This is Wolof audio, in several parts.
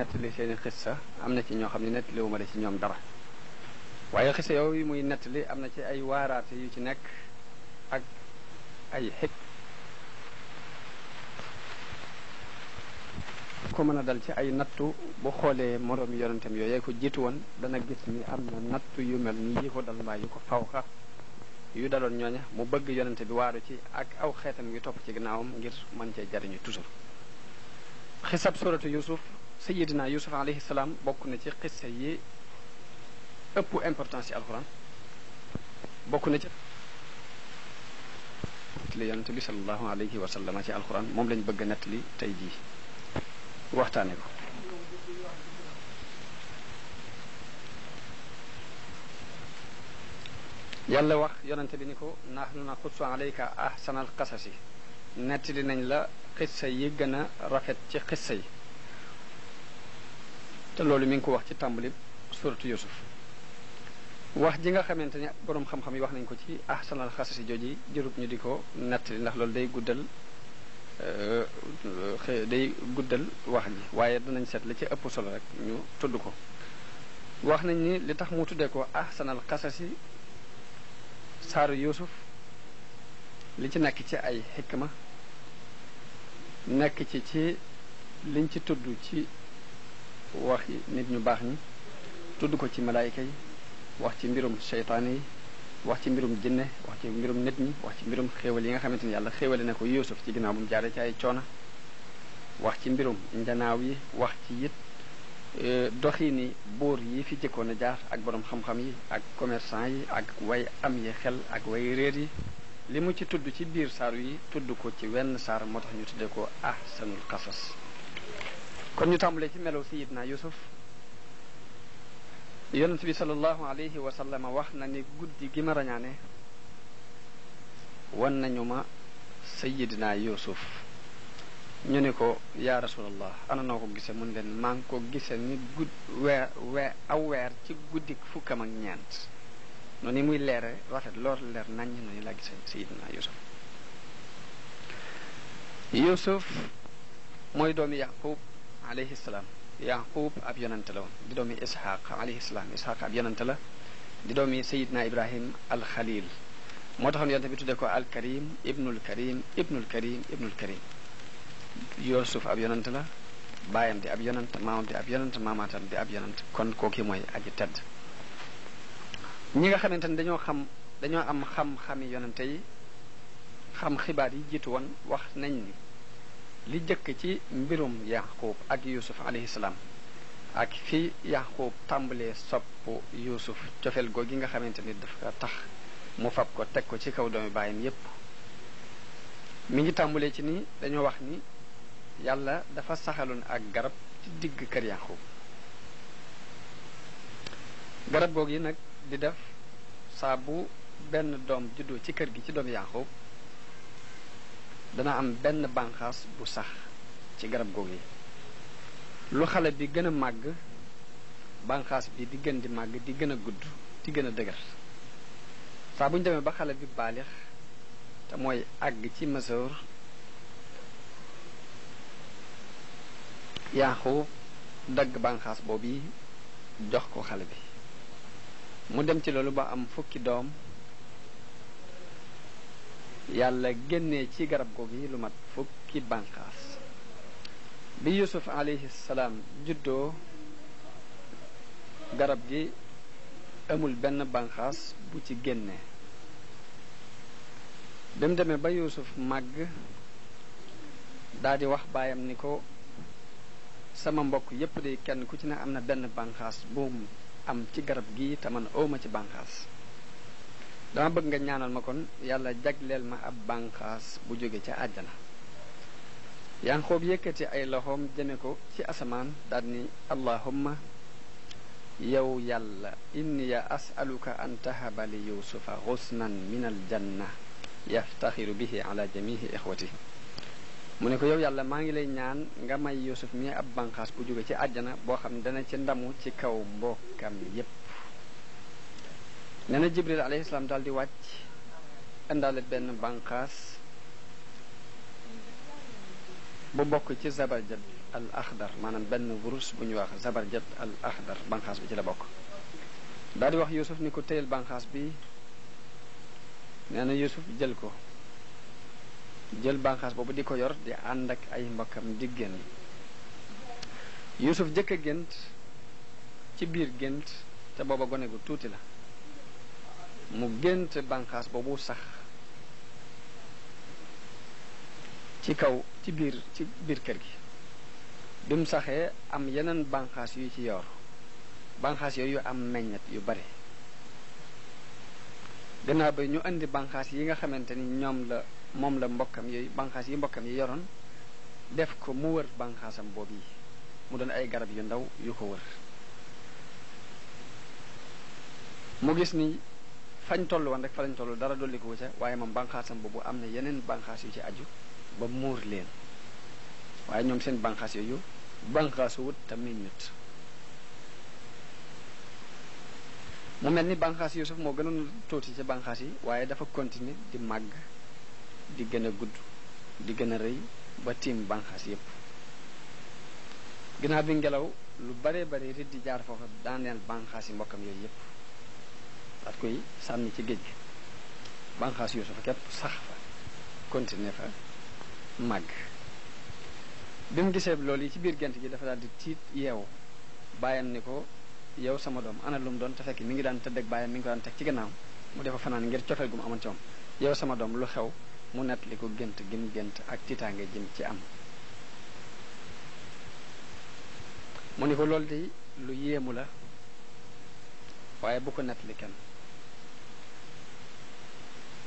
nettali seeni xissa am na ci ñoo xam ne nettaliwuma la ci ñoom dara waaye xissa yooyu muy nettali am na ci ay waaraate yu ci nekk ak ay xik ko mën a dal ci ay nattu bu xoolee moroomi yonentam yooyee ko jiitu woon dana gis ni am na nattu yu mel ni yi ko dal mbaa yu ko fawxa yu daloon ñooña mu bëgg yonente bi waaru ci ak aw xeetam yu topp ci ginnaawam ngir mën cee jariñu toujours xisab suratu yusuf sayidina yusuf alayhi salaam bokk na ci xissa yi ëpp importance ci alxuraan bokk na ci li yonente bi sallallahu alayhi wa sallam ci alxuraan moom lañ bëgg a nettali tey jii waxtaane ko yàlla wax yonente bi ni ko nahnu naqussu alayka ahsanal qasasi nettali nañ la xissa yi gën a rafet ci xissa yi te loolu mi ngi ko wax ci tàmbali suratu yusuf wax ji nga xamante ni boroom xam-xam yi wax nañ ko ci ahsanal qasasi jooji jërub ñu di ko nettali ndax loolu day guddal wax ji waaye danañ seet la ci ëpp solo rek ñu tudd ko wax nañ ni li tax mu tuddee ko ahsanal qasasi saaru yusuf li ci nekk ci ay xikma nekk ci liñ ci tudd ci waxi nit ñu baax ñi tudd ko ci malaayika yi wax ci mbirum seytaane yi wax ci mbirum jinne wax ci mbirum nit ñi wax ci mbirum xéewal yi nga xamante ni yàlla xéewale na ko yusuf ci ginnaaw bu mu jaaree ci ay coona wax ci mbirum njanaaw yi wax ci it doxini buur yi fi jëkkoon a jaar ak borom xam-xam yi ak commerçant yi ak way am yi xel ak way réer yi li mu ci tudd ci biir saaru yi tudd ko ci wenn saar moo tax ñu tuddee ko ahsanul qasas kon ñu tàmbalee ci melow sayidna yusuf yonent bi sallallahu alayhi wa sallam wax na ni guddi gi ma rañaane wan nañu ma sayidna yusuf ñu ni ko yaa rasulallah ana noo ko gise mun leen maa ngi ko gise ni aw weer ci guddik fukkam ak ñeent noonu muy leere rafet lool leer naññ noonu laa gise sayidina yusuf mooy doomi yaqub alayhi salaam yaqub ab yonante la woon di doomi ishaq alayhi salaam ishaq ab yonante la di doomi sayidina ibrahim al khalil moo taxoon yonante bi tudde ko al karim ibnul karim ibnul karim ibnul karim yusuf ab yonant la baayam di ab yonant maamam di ab yonant maamaatam di ab yonant kon kooki mooy aji tedd ñi nga xamante ne dañoo am xam-xami yonante yi xam xibaar yi jiitu woon wax nañ ni li jëkk ci mbirum yaqub ak yusuf alayhi salaam ak fi yaqub tàmbalee sopp yusuf cofeel googi nga xamante ni dafa tax mu fab ko teg ko ci kaw doomi baayam yépp mi ngi tàmbalee ci ni dañoo wax ni yàlla dafa saxaloon ak garab ci digg kër yaqub garab googu yi nag di def saa bu benn doom juddoo ci kër gi ci doom yaqub dana am benn bànqaas bu sax ci garab googu yi lu xale bi gën a màgg bànqaas bi di gën di màgg di gën a gudd di gën a dëgër saa bu ñu demee ba xale bi baalix te mooy àgg ci masoor yaqub dagg bànqaas boobu yi jox ko xale bi mu dem ci loolu ba am fukki doom yàlla génnee ci garab googu yi lu mat fukki bànqaas bi yusuf alayhi salaam juddoo garab gi amul benn bànqaas bu ci génnee bi mu demee ba yusuf màgg daldi wax baayam ni ko sama mbokk yépp de kenn ku ci ne am na benn bànqaas bu am ci garab gi te man awma ci bànqaas dama bëgg nga ñaanal ma kon yàlla jagleel ma ab bànqaas bu jóge ca àjjana Yanqoob yëkkati ay loxoom jëme ko ci asamaan daldi ni allahumma yow yàlla inniya as'aluka an tahaba li yusufa xusnan min aljanna yaftaxiru bihi ala jamihi ixwati mu ne ko yow yàlla maa ngi lay ñaan nga may yusuf mi ab bànqaas bu jóge ci àjjana boo xam ne dana ci ndamu ci kaw mbokkam yépp nee na jibril alayhi salaam daal di wàcc indaale benn bànqaas bu bokk ci zabarjad al axdar maanaam benn wurus bu ñuy wax zabarjat al axdar banqaas bi ci la bokk daal di wax Yuusuf ni ko téyel banqaas bi nee na Yuusuf jël ko jël banqaas boobu di ko yor di ànd ak ay mbokkam di génn Yuusuf jëkk a gént ci biir gént te booba gone gu tuuti la mu gént banqaas boobu sax ci kaw ci biir kër gi bi mu saxee am yeneen banqaas yu ci yor banqaas yooyu am meññet yu bari gannaaw ba ñu indi banqaas yi nga xamante ni moom la mbokkam yooyu banqaas yi mbokkam yi yoroon def ko mu wër banqaasam boobu yi mu doon ay garab yu ndaw yu ko wër mu gis ni fañ toll woon rek fa lañ toll dara dolli ko ca waaye moom banqaasam boobu am na yeneen banqaas yu ci aju ba muur leen waaye ñoom seen banqaas yooyu banqaasu wut te meññut mu mel ni banqaas Yuusuf moo gënoon tuuti ci banqaas yi waaye dafa continuer di màgg di gën a gudd di gën a rëy ba tiim banqaas yépp ginnaaw bi ngelaw lu bare bare rit di jaar foofa daaneel banqaas yi mbokkam yooyu yépp daat koy sànni ci géej gi banqaas Yuusuf képp sax fa continuer fa màgg bi mu gisee loolu yi ci biir gent gi dafa daal di tiit yeewu bàyyam ni ko yow sama doom ana lu mu doon te fekk mi ngi daan tëdd ak bàyyam mi ngi ko daan teg ci gannaaw mu defa fanaan ngir cofeel gu mu amoon ci moom yow sama doom lu xew mu nettali ko gént gi mu gént ak tiitaange jëm ci am mu ni ko loolu de lu yéemu la waaye bu ko nettali kenn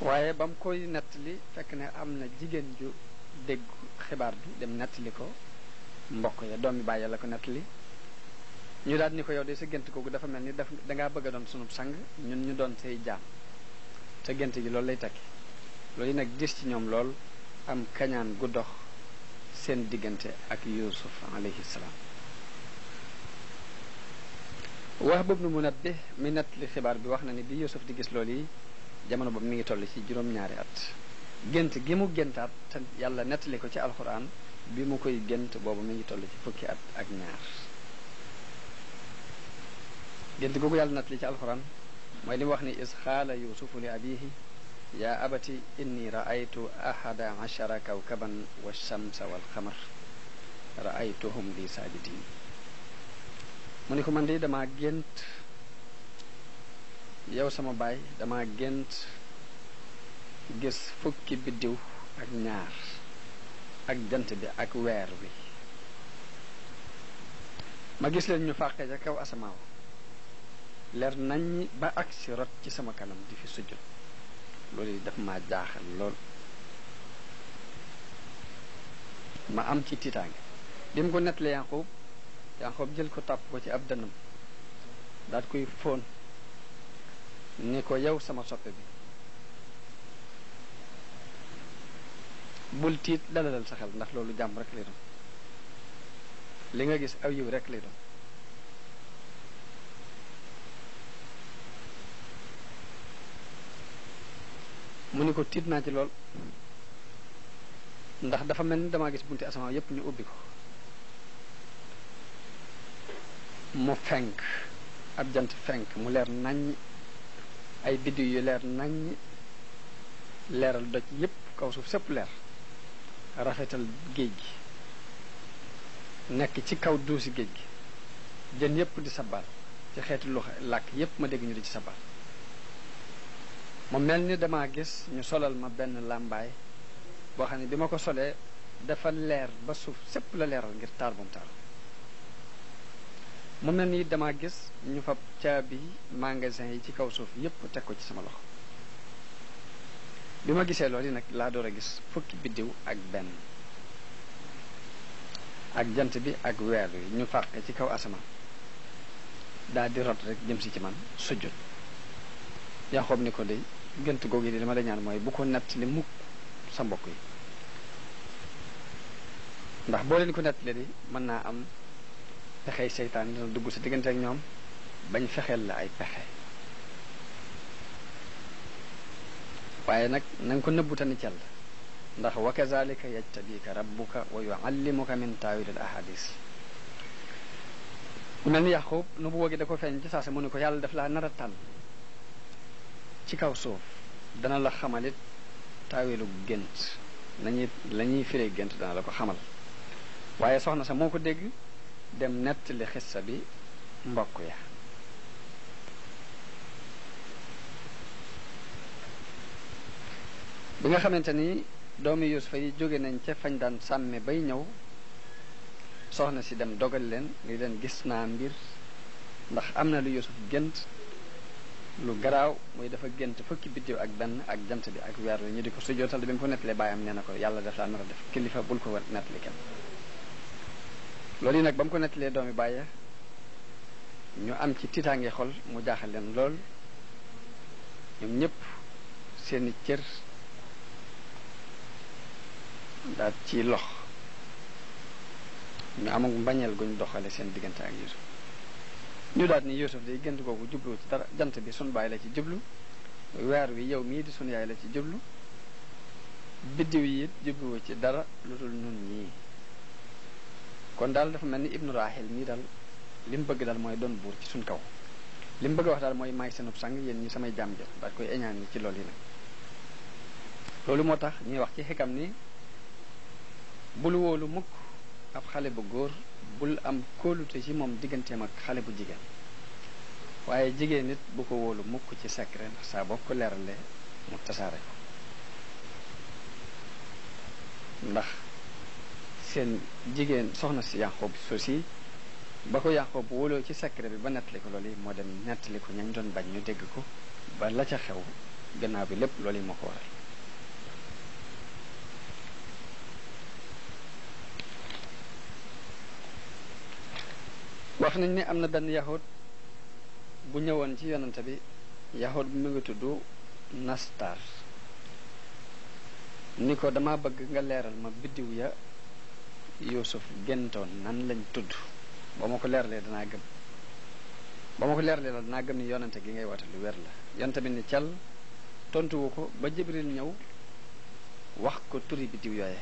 waaye ba mu koy nettali fekk ne am na jigéen ju dégg xibaar bi dem nettali ko mbokk ya doomi bàyyi la ko nettali ñu daal ni ko yow de sa gént googu dafa mel ni dangaa bëgg a doon sunub sang ñun ñu doon say jaam sa gént gi loolu lay tekki loolu yi nag gis ci ñoom lool am kañaan gu dox seen diggante ak Yuusuf alayhi salaam Wahb ibn Munabbih mi nettali xibaar bi wax na ni bi Yuusuf di gis loolu yi jamono boobu mi ngi toll ci juróom-ñaari at gént gi mu géntaat te yàlla nettali ko ci alxuraan bi mu koy gént boobu mi ngi toll ci fukki at ak ñaar gént googu yàlla nettali ci alxuraan mooy li mu wax ni is xaala yusufu li abihi yaa abati inni raaytu ahada ashara kawkaban wa shamsa wal xamar raaytuhum li saajidin mu ni ko man de dama gént yow sama baay dama gént gis fukki biddiw ak ñaar ak jant bi ak weer wi ma gis leen ñu fàqee ca kaw asamaaw leer nañ ba ak si rot ci sama kanam di fi sujjul loolu yi daf ma jaaxal lool ma am ci tiitaange bi mu ko nettalee Yanqoob jël ko tàpp ko ci ab dënnam daat koy fóon ni ko yow sama soppe bi bul tiit dalalal sa xel ndax loolu jàmm rek lay doon li nga gis aw yiw rek lay doon mu ni ko tiit naa ci lool ndax dafa mel ni damaa gis bunti asamaan yépp ñu ubbi ko mu fenk ab jant fenk mu leer naññ ay biddiw yu leer naññ leeral doj yépp kaw suuf sépp leer rafetal géej gi nekk ci kaw duusi géej gi jën yépp di sabal ci xeeti lu làkk yépp ma dégg ñu di ci sabal mu mel ni dama gis ñu solal ma benn làmbaay boo xam ne bi ma ko solee dafa leer ba suuf sépp la leeral ngir taar bu mu taar mu mel ni dama gis ñu fab caabi magasin yi ci kaw suuf yépp teg ko ci sama loxo bi ma gisee loolu yi nag laa door a gis fukki biddiw ak benn ak jant bi ak weer wi ñu fàqe ci kaw asamaan daal di rot rek jëm si ci man sujjut Yanqoob ni ko dey gént googu yi li ma la ñaan mooy bu ko nett li mukk sa mbokk yi ndax boo leen ko nett li di mën naa am pexey seytaan dina dugg sa diggante ak ñoom bañ fexeel la ay pexe waaye nag na nga ko nëbbu tani cell ndax wa kazalika yajtabika rabbuka wa yuallimuka min taawil al ahadis mel ni Yaqub nu bu wóogi da ko feeñ ci saasa mu ne ko yàlla daf laa nar a tànn ci kaw suuf dana la xamalit taawilu gént la ñuy firee gént dana la ko xamal waaye soxna sa moo ko dégg dem nettali xissa bi mbokk ya bi nga xamante ni doomi Yuusufa yi jóge nañ ca fañ daan sàmme bay ñëw soxna si dem dogal leen ni leen gis naa mbir ndax am na lu Yuusuf gént lu garaaw muy dafa gént fukki biddiw ak benn ak jant bi ak weer wi ñu di ko sujjootal bi mu ko nettalee baayam nee na ko yàlla def laa nar a def kilifa bul ko war nettali kenn loolu yi nag ba mu ko nettalee doomi bàyya ñu am ci tiitaange xol mu jaaxal leen lool ñoom ñëpp seeni cër daal ci lox ñu amag mbañeel guñ doxale seen diggante ak Yuusuf ñu daal ni Yuusuf day gént googu jublu ci dara jant bi sun baay la ci jublu weer wi yow mii di sun yaay la ci jublu biddiw yi it jubluwu ci dara lu dul nun ñii kon daal dafa mel ni ibnu Rahil mii daal li mu bëgg daal mooy doon buur ci suñ kaw li mu bëgg a wax daal mooy maay seenub sang yéen ñi samay jaam jël daal koy eñaan ñi ci loolu yi nag loolu moo tax ñuy wax ci xikam ni bul wóolu mukk ab xale bu góor bul am kóolute ci moom digganteem ak xale bu jigéen waaye jigéen nit bu ko wóolu mukk ci secret ndax saa boo ko leeralee mu tasaare ko ndax seen jigéen soxna si Yaqub sosi ba ko Yaqub wóoloo ci secret bi ba nettali ko loolu yi moo dem nettali ko ñañ doon bañ ñu dégg ko ba la ca xew gannaaw bi lépp loolu yi moo ko waral wax nañ ne am na benn yahud bu ñëwoon ci yonante bi yahud bi mu ngi tudd Nastar ni ko dama bëgg nga leeral ma biddiw ya Yuusuf géntoon nan lañ tudd ba ma ko leeralee danaa gëm ba ma ko leeralee la danaa gëm ni yonante gi ngay woote lu wér la yonante bi ni cal tontuwu ko ba Jibril ñëw wax ko turi biddiw yooye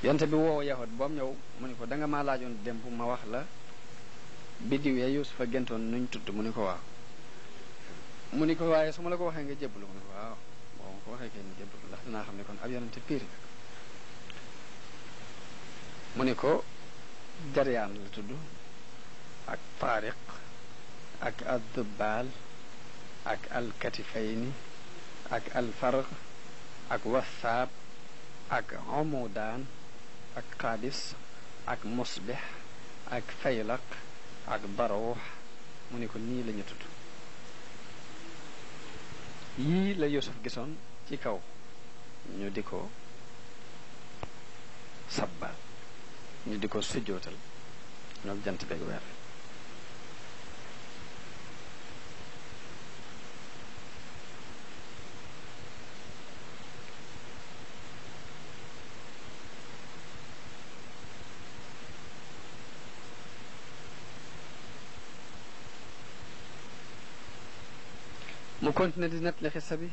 yonte bi woo yahud boom ñëw mu ni ko da nga maa laajoon démb ma wax la biddiw ya Yuusufa géntoon nuñ tudd mu ni ko waaw mu ni ko waaye su ma la ko waxee nga jébbalu mu ni ko waaw boo ma ko waxee kay ni jébbalu ndax dinaa xam ne kon ab yonente piir mu ni ko Jaryaan la tudd ak Taariq ak Addubaal ak Alkatifayni ak Alfarq ak Wasaab ak Omudaan ak Qaadis ak Musbix ak Faylaq ak Baruux mu ni ko nii lañu tudd yii la Yuusuf gisoon ci kaw ñu di ko sabbal ñu di ko sujjootal ñoo jant beeg weer mu continué di nettali xissa bi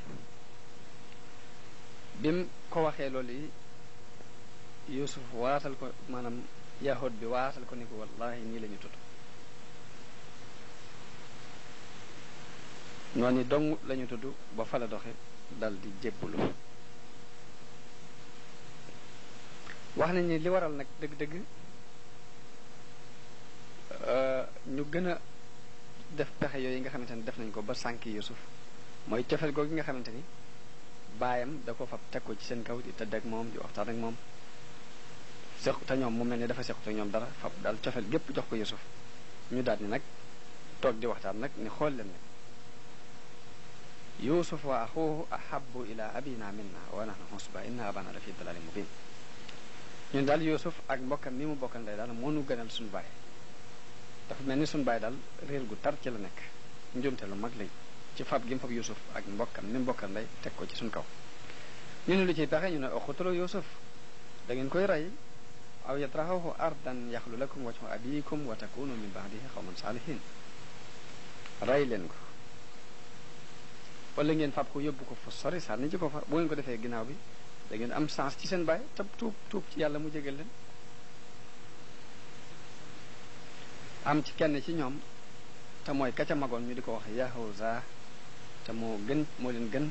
mu ko waxee loolu yi Yuusuf waatal ko maanaam yahud bi waatal ko ni ko wallahi nii la ñu tudd noonu dong la ñu tudd ba fa la doxe dal di jébbulu wax nañ ni li waral nag dëgg-dëgg ñu gën a def pexe yooyu nga xamante ni def nañ ko ba sànki Yuusuf mooy cofeel googu nga xamante ni baayam da ko fab teg ko ci seen kaw di tëdd ak moom di waxtaan ak moom seq te ñoom mu mel ni dafa sequt ak ñoom dara fab daal cofeel gépp jox ko Yuusuf ñu daal ni nag toog di waxtaan nag ni xool leen nag Yuusuf wa axuhu ahabbu ila abina minna wa nahnu husba inna abana la fi dalalin mubin ñun daal Yuusuf ak mbokkam mi mu bokkal ndey daal moo nu gënal suñu baay dafa mel ni suñu baay daal réer gu tar ci la nekk njumte lu mag lañ ci fab gi mu fab Yuusuf ak mbokkam mi mbokkal ndey teg ko ci suñ kaw ñu ne lu ciy pexe ñu ne uqtulu Yuusuf da ngeen koy rey aw yatrahuhu ardan yaxlu lakum wajhu abikum wa takunu min ba'dihi qawman salihin rey leen ko wala ngeen fab ko yóbbu ko fu sori sànni ci ko fa bu ngeen ko defee ginnaaw bi da ngeen am chance ci seen baay te tuub ci yàlla mu jégal leen. am ci kenn ci ñoom te mooy ka ca magoon ñu di ko wax Yahuza te moo leen gën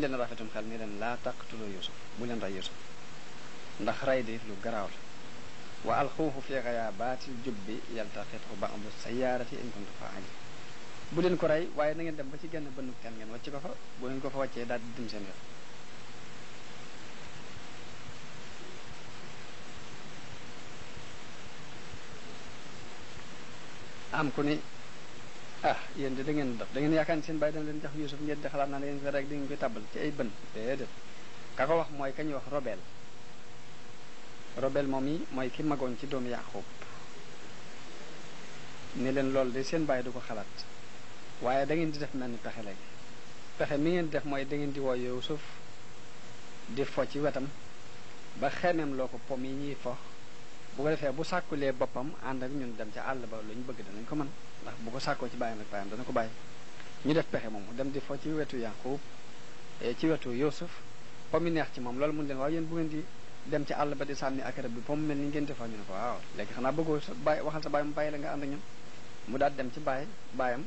leen rafetum xel ni leen laa taqtulu Yusuf bu leen rey Yusuf ndax rey di lu garaaw la. wa alxuufu fi ghayaabatil jubbi yaltaqithu ba'du sayyaarati in kuntum faa'iliin bu leen ko rey waaye na ngeen dem ba ci genn bënnu teen ngeen wàcc ko fa bu ngeen ko fa wàccee daal di dim seen yoon. am ku ni yéen de da ngeen dof da ngeen yaakaar ni seen bàyyi dana leen jox Yusuf ngeen di xalaat naa da ngeen fi rek da ngeen koy tàbbal ci ay bën déedéet ka ko wax mooy ka ñuy wax Robel moom yi mooy ki magoon ci doomu Yaqub ne leen loolu de seen bàyyi du ko xalaat waaye da ngeen di def mel ni pexe léegi pexe mi ngeen di def mooy da ngeen di woo Yusuf di fo ci wetam ba xemeem loo ko pom yi ñuy fo bu ko defee bu sàkkulee boppam ànd ak ñun dem ca àll ba lu ñu bëgg danañ ko mën ndax bu ko sàkkoo ci bàyyam ak bàyyam dana ko bàyyi ñu def pexe moom dem di fo ci wetu Yaqub ci wetu Yusuf pom yi neex ci moom loolu mun leen waaw yéen bu ngeen di dem ci àll ba di sànni ak rab bi pom mel ni ngeen defoo ñu ne ko waaw léegi xanaa bëggoo sa bàyyi waxal sa bàyyi mu bàyyi la nga ànd ak ñun mu daal dem ci bàyyam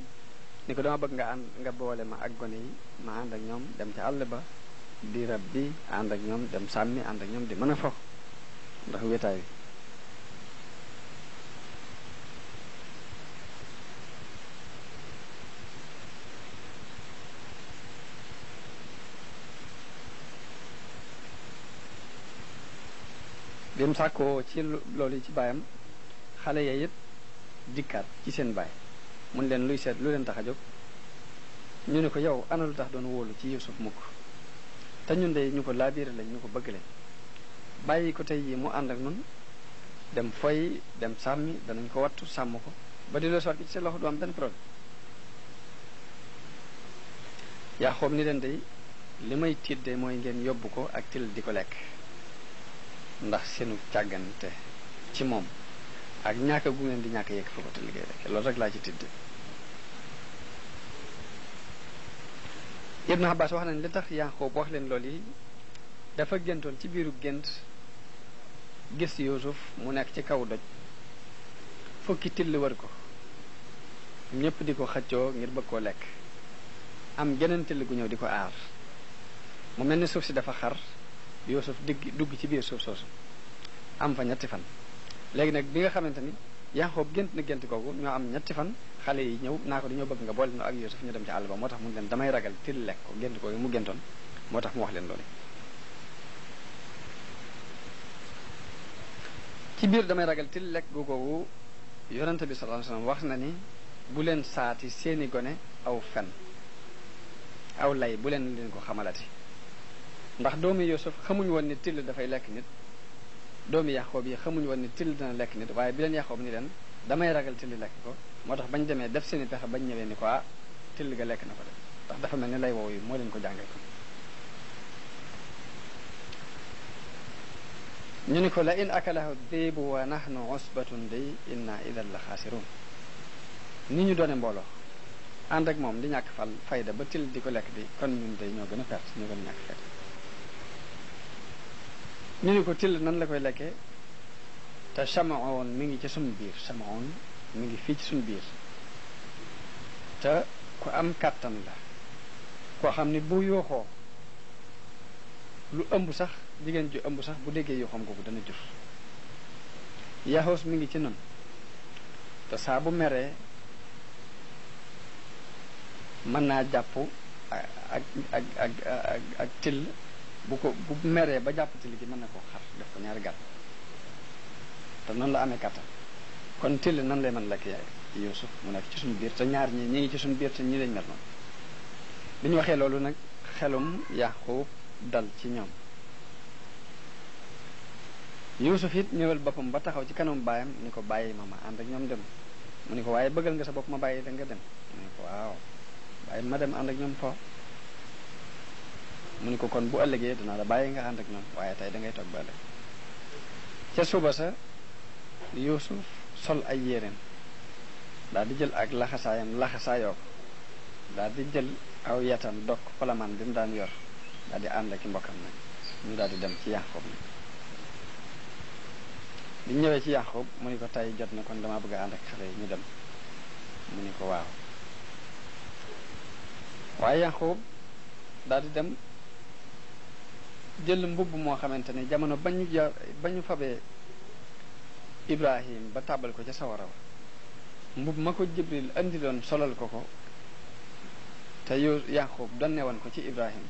ni ko dama bëgg nga boole ma ak gone yi ma ànd ak ñoom dem ci àll ba di rab bi ànd ak ñoom dem sànni ànd ak ñoom di mën a fo ndax wéetaay wi. bi mu sàkkoo ci loolu yi ci baayam xale ya it dikkaat ci seen baay mun leen luy seet lu leen tax a jóg ñu ne ko yow ana lu tax doon wóolu ci Yusuf mukk te ñun de ñu ko laabiire lañ ñu ko bëgg lañ bàyyi ko tey yi mu ànd ak nun dem foy dem sàmmi danañ ko wattu sàmm ko ba di loo soot ci seen loxo du am benn problème. Yaqub ni leen de li may tiit de mooy ngeen yóbbu ko ak til di ko lekk ndax seenu càggante ci moom ak ñàkk gu ngeen di ñàkk yegg fa ko te liggéey rek loolu rek laa ci tidd. Ibn Abbas wax nañ li tax Yaqub wax leen loolu yi dafa géntoon ci biiru gént gis Yusuf mu nekk ci kaw doj fukki till wër ko ñépp di ko xëccoo ngir bëgg koo lekk am geneen till gu ñëw di ko aar mu mel ni suuf si dafa xar Yusuf dugg ci biir suuf soosu am fa ñetti fan. léegi nag bi nga xamante ni Yaqub gént na gént googu ñoo am ñetti fan xale yi ñëw naa ko dañoo bëgg nga boole no ak Yusuf ñu dem ci àll ba moo tax mu leen damay ragal till lekk ko gént googu mu géntoon moo tax mu wax leen loolu. ci biir damay ragal till lekk googu yonente bi sallallahu alayhi wasallam wax na ni bu leen saati seeni gone aw fen aw lay bu leen ko xamalati ndax doomi Yusuf xamuñ woon ni till dafay lekk nit doomi Yaqub yi xamuñ woon ni till dina lekk nit waaye bi leen Yaqub ni leen damay ragal till lekk ko moo tax bañ demee def seeni pexe bañ ñëwee ni ko till ga lekk na ko de ndax dafa mel ni lay woowu yi moo leen ko jàngal ko. ñu ni ko la in akalahu dhibu wa nahnu usbatun day inna idan la xaasirun ni ñu doone mbooloo ànd ak moom di ñàkk fayda ba till di ko lekk di kon ñun day ñoo gën a perte ñoo gën a ñàkk fayda. ñu ni ko till nan la koy lekkee te Samaon mi ngi ci suñu biir Samaon mi ngi fii ci suñu biir te ku am kàttan la koo xam ni bu yooxoo lu ëmb sax jigéen ju ëmb sax bu déggee yooxam googu dana jur. Yaxoos mi ngi ci nun te saa bu meree mën naa jàpp ak till bu meree ba jàpp till gi mën na ko xar def ko ñaari gàtt te noonu la amee kàttan kon till nan lay mën lekk yaay Yusuf mu nekk ci suñu biir te ñaar ñi ngi ci suñu biir te ñi lañ mel noonu. bi ñu waxee loolu nag xelum Yaqub dal ci ñoom. Yusuf it ñëwal boppam ba taxaw ci kanam baayam ni ko bàyyi ma ànd ak ñoom dem mu ni ko waaye bëggal nga sa bopp ma bàyyi da nga dem mu ni ko waaw bàyyi ma dem ànd ak ñoom fo mu ni ko kon bu ëllëgee dinaa la bàyyi nga ànd ak ñoom waaye tey da ngay toog ba ëllëg. ca suba sa Yusuf sol ay yéreem daal di jël ak laxasaayam laxasaayoo ko daal di jël aw yatam dokk palaman bi mu daan yor daal di ànd ak i mbokkam nag ñu daal di dem ci Yaqub nag bi ñëwee ci Yaqub mu ni ko tey jot na kon dama bëgg a ànd ak xale yi ñu dem mu ni ko waaw waaye Yaqub daal di dem jël mbubb moo xamante ni jamono ba ñu fabee Ibrahim ba tàbbal ko ca sawara wa mbubb ma ko Jibril andi doon solal ko ko te Yaqub donne woon ko ci Ibrahim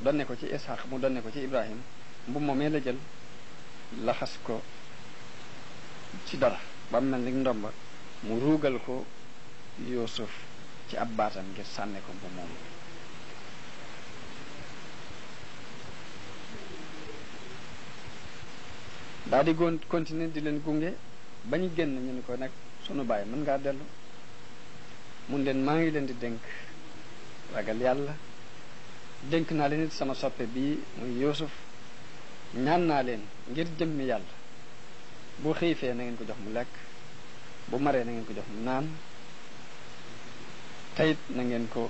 donne ko ci Ishaq mu donne ko ci Ibrahim mbubb moomee la jël laxas ko ci dara ba mu mel ni ndomba mu ruugal ko Yuusuf ci ab baatam ngir sànne ko mbubb moom daal di continuer di leen gunge ba ñu génn ñu ni ko nag sunu baay mën ngaa dellu mun leen maa ngi leen di dénk ragal yàlla dénk naa leen it sama soppe bii muy Yuusuf ñaan naa leen ngir jëmmi yàlla bu xiifee na ngeen ko jox mu lekk bu maree na ngeen ko jox mu naan teyit na ngeen ko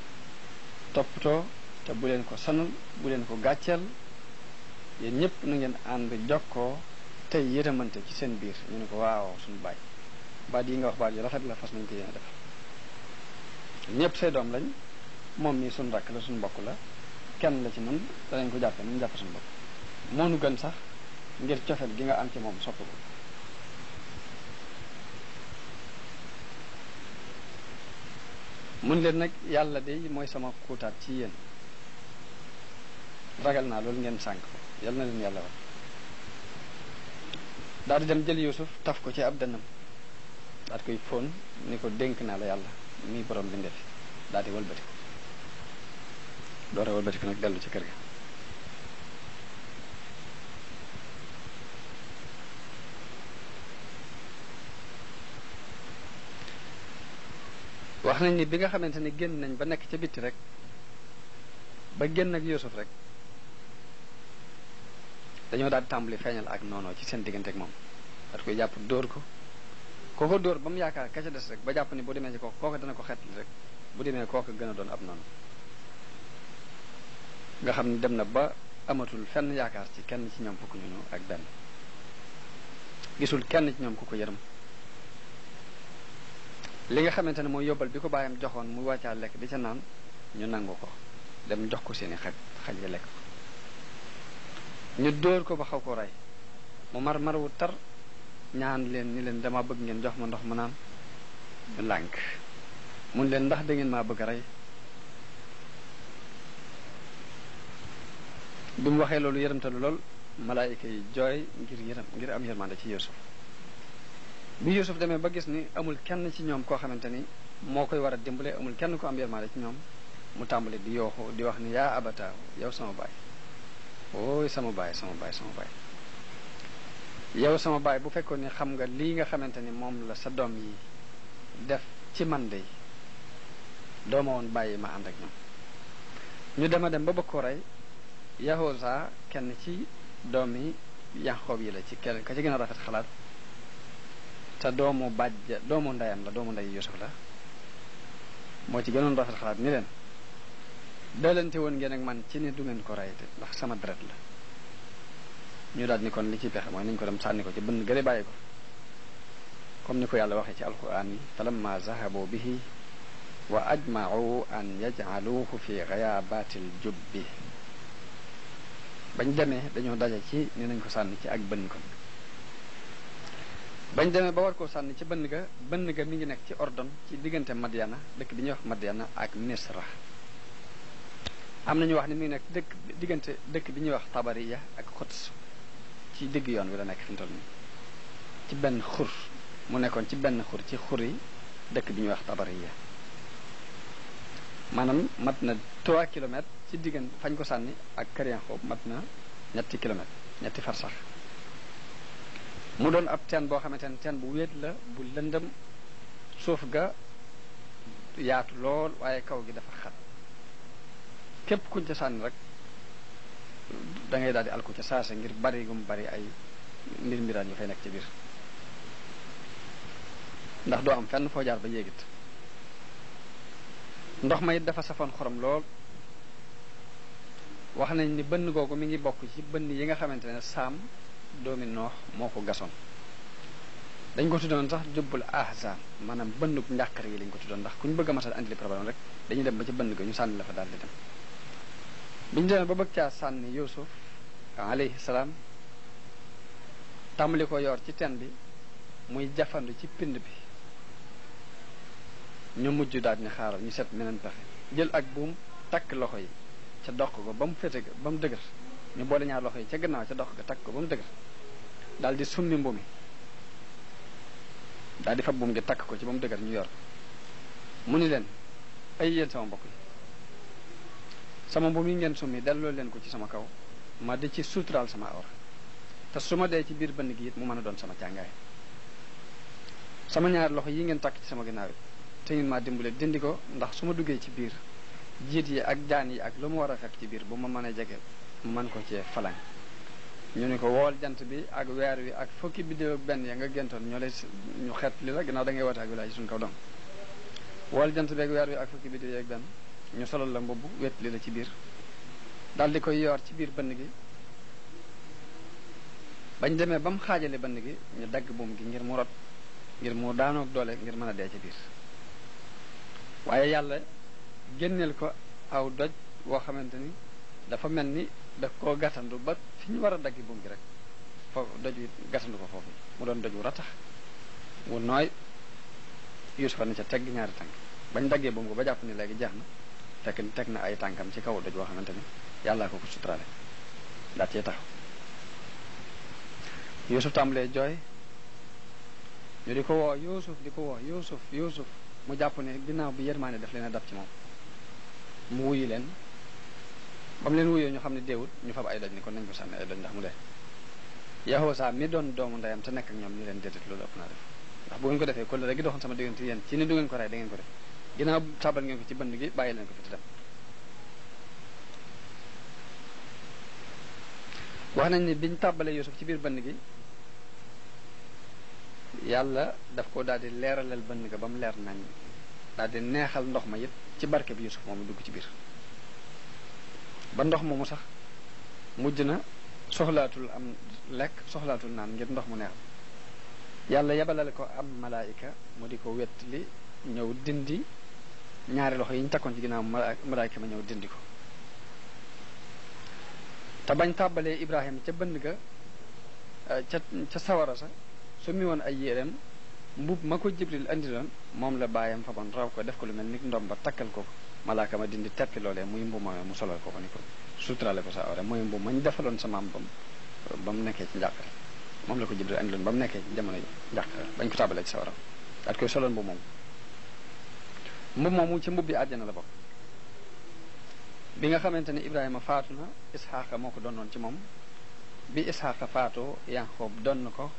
toppatoo te bu leen ko sonal bu leen ko gàcceel yéen ñëpp na ngeen ànd jokkoo tey yërëmante ci seen biir ñu ne ko waaw suñu baay baat yi nga wax baat yu rafet la fas nañ ko yéene def ñëpp say doom lañ moom mii suñu rakk la suñu mbokk la kenn la ci nun danañ ko jàppe nañ jàppe suñu bopp moo nu gën sax ngir cofet gi nga am ci moom sopp ko mun leen nag yàlla de mooy sama xuutaat ci yéen ragal naa loolu ngeen sànk ko yal na leen yàlla wax daal di dem jël Yuusuf taf ko ci ab dënnam daal di koy fóon ni ko dénk naa la yàlla muy borom bi ndefi daal di wëlbati ko doore wëlbati ko nag dellu ci kër ga wax nañ ni bi nga xamante ni génn nañ ba nekk ca bitti rek ba génn ak Yuusuf rek dañoo daal di tàmbali feeñal ak noonoo ci seen diggante ak moom daal koy jàpp dóor ko kooko dóor ba mu yaakaar ka ca des rek ba jàpp ni bu demee ci kooka dana ko xeetli rek bu demee kooka gën a doon ab noonu nga xam ne dem na ba amatul fenn yaakaar ci kenn ci ñoom fukk ñu ak benn gisul kenn ci ñoom ku ko yërëm li nga xamante ne mooy yóbbal bi ko bàyyam joxoon mu wàccaa lekk di ca naan ñu nangu ko dem jox ko seeni xaj ya lekk ko ñu dóor ko ba xaw ko rey mu mar wu tar ñaan leen ni leen dama bëgg ngeen jox ma ndox mu naan ñu lànk mun leen ndax da ngeen maa bëgg a rey bi mu waxee loolu yërëmtalu lool malaayika yi jooy ngir am yërmande ci Yuusuf bi Yuusuf demee ba gis ni amul kenn ci ñoom koo xamante ni moo koy war a dimbale amul kenn ko am yërmande ci ñoom mu tàmbali di yooxu di wax ni yaa abataahu yow sama baay ooy sama baay yow sama baay bu fekkoon ni xam nga lii nga xamante ni moom la sa doom yi def ci man de dooma woon bàyyi ma ànd ak ñoom ñu dema dem ba bëgg ko rey Yahuza kenn ci doomi Yaqoob yi la ci kenn ka ci gën a rafet xalaat te doomu ndeyam la doomu ndey Yuusuf la moo ci gënoon rafet xalaat ni leen dalante woon ngeen ak man ci ni du ngeen ko rey te ndax sama deret la ñu daal ni kon li ci pexe mooy nañ ko dem sànni ko ci bënn gële bàyyi ko comme ni ko yàlla waxee ci alquran yi falamma zahabu bihi wa ajma'u an yaj'aluhu fi ghayabatil jubbi bañ demee dañoo daje ci ni nañ ko sànni ci ak bënn ko bañ demee ba war koo sànni ci bënn ga mi ngi nekk ci Ordon ci diggante Madiana dëkk bi ñuy wax Madiana ak Misra am nañu wax ni mi ngi nekk diggante dëkk bi ñuy wax Tabariya ak Xuds ci digg yoon wi la nekk fi mu toll nii ci benn xur mu nekkoon ci benn xur ci xur yi dëkk bi ñuy wax Tabariya maanaam mat na 3 kilomètres ci diggante fañ ko sànni ak Kër Yaqoob mat na 2 kilomètres 2 farsax mu doon ab teen boo xamante ne teen bu wéet la bu lëndëm suuf ga yaatu lool waaye kaw gi dafa xat képp kuñ ca sànni rek da ngay daal di alku ca saasa ngir bari gum bari ay mbiraan yu fay nekk ci biir ndax doo am fenn foo jaar ba yéegit ndox ma it dafa safoon xorom lool. wax nañ ni bënn googu mi ngi bokk ci bënn yi nga xamante ne saam doomi noox moo ko gasoon. dañ ko tuddoon sax jubbul ahzan maanaam bënnub njàqare yi lañ ko tuddoon ndax ku ñu bëgg a masal andi problème rek dañuy dem ba ci bënn ga ñu sànni la fa daal di dem. biñu demee ba bëgg caa sànni Yuusuf alayhi salaam tàmbali ko yor ci teen bi muy jafandu ci pind bi ñu mujj daal ni xaaral ñu seet meneen pexe jël ak buum takk loxo yi ca dox ko ba mu féete ba mu dëgër ñu boole ñaar loxo yi ca gannaaw ca dox ga takk ko ba mu dëgër daal di summi mbumi daal di fab buum gi takk ko ci ba mu dëgër ñu yor mu ni leen ay yéen sama mbokk yi sama mbum yi ngeen summi delloo leen ko ci sama kaw ma di ci suturaal sama awra te su ma dee ci biir bënn gi it mu mën a doon sama càngaay sama ñaari loxo yi ngeen takk ci sama ginnaaw yi te ngeen maa dimbale dindi ko ndax su ma duggee ci biir jiit yi ak jaan yi ak lu mu war a fekk ci biir bu ma mën a jege mu mën ko cee falañ ñu ni ko wool jant bi ak weer wi ak fukki biddéew ak benn ya nga géntoon ñoo lay ñu xeet li la gannaaw da ngay woote ak wilaay ci suñu kaw doom wool jant bi ak weer wi ak fukki biddéew ak benn ñu solal la mbubb wet li la ci biir daal di koy yor ci biir bënn gi bañ demee ba mu xaajale bënn gi ñu dagg buum gi ngir mu rot ngir mu daanoog doole ngir mën a dee ci biir waaye yàlla génneel ko aw doj woo xamante ni dafa mel ni daf koo gàttandu ba fi ñu war a daggi buum gi rek foofu doj wi gàttandu ko foofu mu doon doj wu ratax wu nooy Yuusufa ni ca tegg ñaari tànk bañ daggee buum ko ba jàpp ni léegi jeex na fekk ni teg na ay tànkam ci kaw doj woo xamante ni yàllaa ko suturale daat cee taxaw Yuusuf tàmbalee jooy ñu di ko woo Yuusuf di ko woo Yuusuf mu jàpp ne ginnaaw bi yërmaane def leen a dab ci moom mu wuyu leen ba mu leen wuyoo ñu xam ne déewut ñu fab ay doj ni kon nañ ko sànni ay doj ndax mu dee Yahuza mi doon doomu ndeyam te nekk ak ñoom ñu leen déedéet loolu ëpp naa def ndax bu ngeen ko defee kóllëre gi doxoon sama diggante yéen ci ni du ngeen ko rey da ngeen ko def ginnaaw tabal ngeen ko ci bënd gi bàyyi leen ko fi te dem wax nañ ni biñ tàbbalee Yuusuf ci biir bënd gi yàlla daf ko daal di leeralal bënd ga ba mu leer nañ daal di neexal ndox ma it ci barke bi Yuusuf moomu dugg ci biir ba ndox moomu sax mujj na soxlaatul am lekk soxlaatul naan ngir ndox mu neex yàlla yebalale ko am malaayika mu di ko wett li ñëw dindi ñaari loxo yi ñu takkoon ci ginnaaw malaayika ma ñëw dindi ko te bañ tàbbalee Ibrahima ca bënd ga ca sawara sa su mi woon ay yéreem mbub ma ko Jibril andiloon moom la bàyyam faboon raw ko def ko lu mel ni ndom ba takkal ko malaaka ma dindi teppi loolee muy mbub moomee mu solal ko ni ko suturale ko sa awra mooy mbub ma ñu defaloon sa maam ba mu nekkee ci njàqare moom la ko Jibril andiloon ba mu nekkee ci jamono njàqare bañ ko tàbbalee ci sawara daat koy soloon mbub moomu ci mbub bi àjjana la bokk bi nga xamante ne Ibrahima faatu na Isxaaqa moo ko donnoon ci moom bi Isxaaqa faatoo Yanqoob donn ko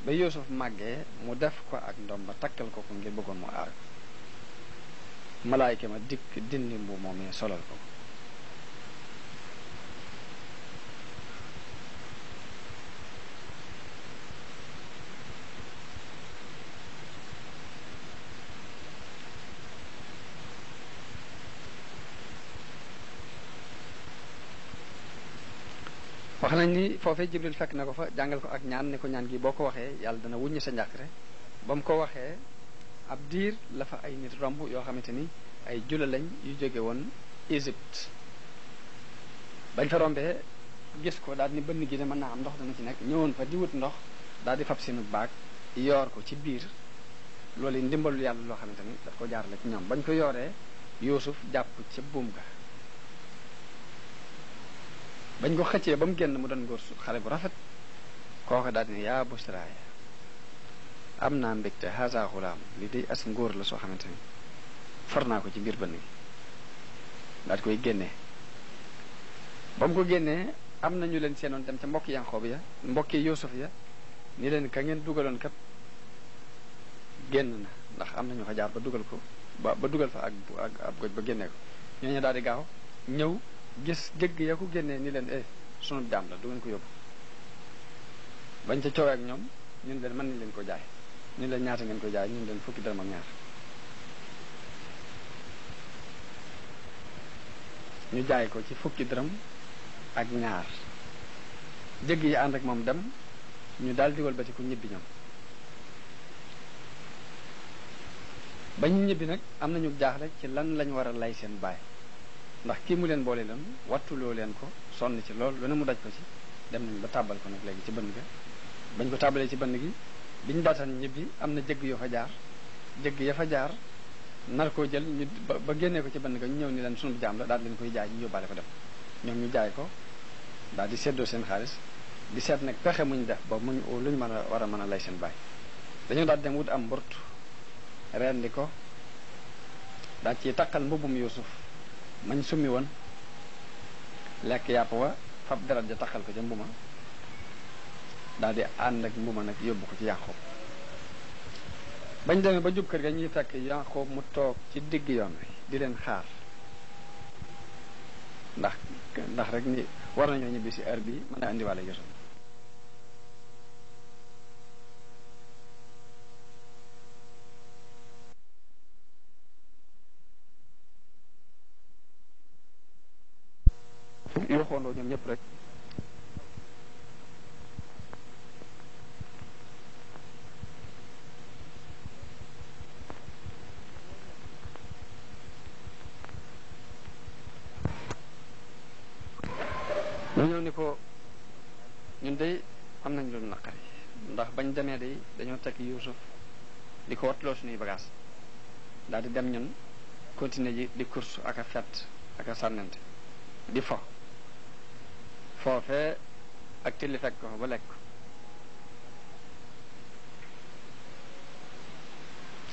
ba Yuusuf màggee mu def ko ak ndom ba takkal ko ngir bëggoon mu aar malaayka ma dikk dindi mbu moom yi solal ko wax nañ ni foofee Jibril fekk na ko fa jàngal ko ak ñaan ni ko ñaan gi boo ko waxee yàlla dana wuññi sa njàqare ba mu ko waxee ab diir la fa ay nit romb yoo xamante ni ay jula lañ yu jóge woon Égypte bañ fa rombee gis ko daal ni bënn gi de mën naa am ndox dana ci nekk ñëwoon fa di wut ndox daal di fab seenu baag yoor ko ci biir loolu ndimbalul yàlla loo xamante ni daf ko jaarale ci ñoom bañ ko yooree Yuusuf jàpp ca buum ga bañ ko xëccee ba mu génn mu doon góor su xale bu rafet kooka daal di ne yaa busraaya am naa mbégte haza xulaam li day as ngóor la soo xamante ni far naa ko ci biir bënn gi daal di koy génnee ba mu ko génnee am na ñu leen seenoon dem ca mbokki Yanqoob ya mbokki Yuusuf ya ni leen ka ngeen dugaloon kat génn na ndax am na ñu fa jaar ba dugal ko ba dugal fa ak ab goj ba génnee ko ñooñu daal di gaaw ñëw gis jëgg ya ko génnee ni leen sunu jaam la du ngeen ko yóbbu bañ ca coowee ak ñoom ñun leen mën nañ leen ko jaay ñun leen ñaata ngeen ko jaay ñun leen fukki dërëm ak ñaar ñu jaay ko ci fukki dërëm ak ñaar jëgg yi ànd ak moom dem ñu daal di wëlbati ku ñibbi ñoom ba ñu ñibbi nag am nañu jaaxle ci lan lañ war a lay seen baay ndax kii mu leen boole leen wattuloo leen ko sonn ci lool lu ne mu daj ko ci dem nañ ba tàbbal ko nag léegi ci bënn ga bañ ko tàbbalee ci bënn gi biñ daataan ñibbi am na jëgg yoo fa jaar jëgg ya fa jaar nar koo jël ñu ba génnee ko ci bënn ga ñu ñëw ni leen sunu jaam la daal leen koy jaay ñu yóbbaale ko dem ñoom ñu jaay ko daal di seddoo seen xaalis di seet nag pexe muñ def ba muñ luñ mën a war a mën a lay seen baay dañoo daal dem wut am mburt rendi ko daal ci takkal mbubbum Yuusuf mañ summi woon lekk yàpp wa fab deret ja takkal ko ca mbuma daal di ànd ak mbuma nag yóbbu ko ci Yaqub bañ demee ba jub kër ga ñuy fekk Yaqub mu toog ci digg yoon wi di leen xaar ndax rek ni war nañoo ñibbi si heure bi mën a indiwaale Yuusuf yoo xoondoo ñoom ñëpp rek ñu ñëw ni ko ñun de am nañ lu naqari ndax bañ demee de dañoo tekk Yuusuf di ko wattuloo suñuy bagage daal di dem ñun continuer ji di course ak a fett ak a sànnante di foofee ak tilli fekk ko ba lekk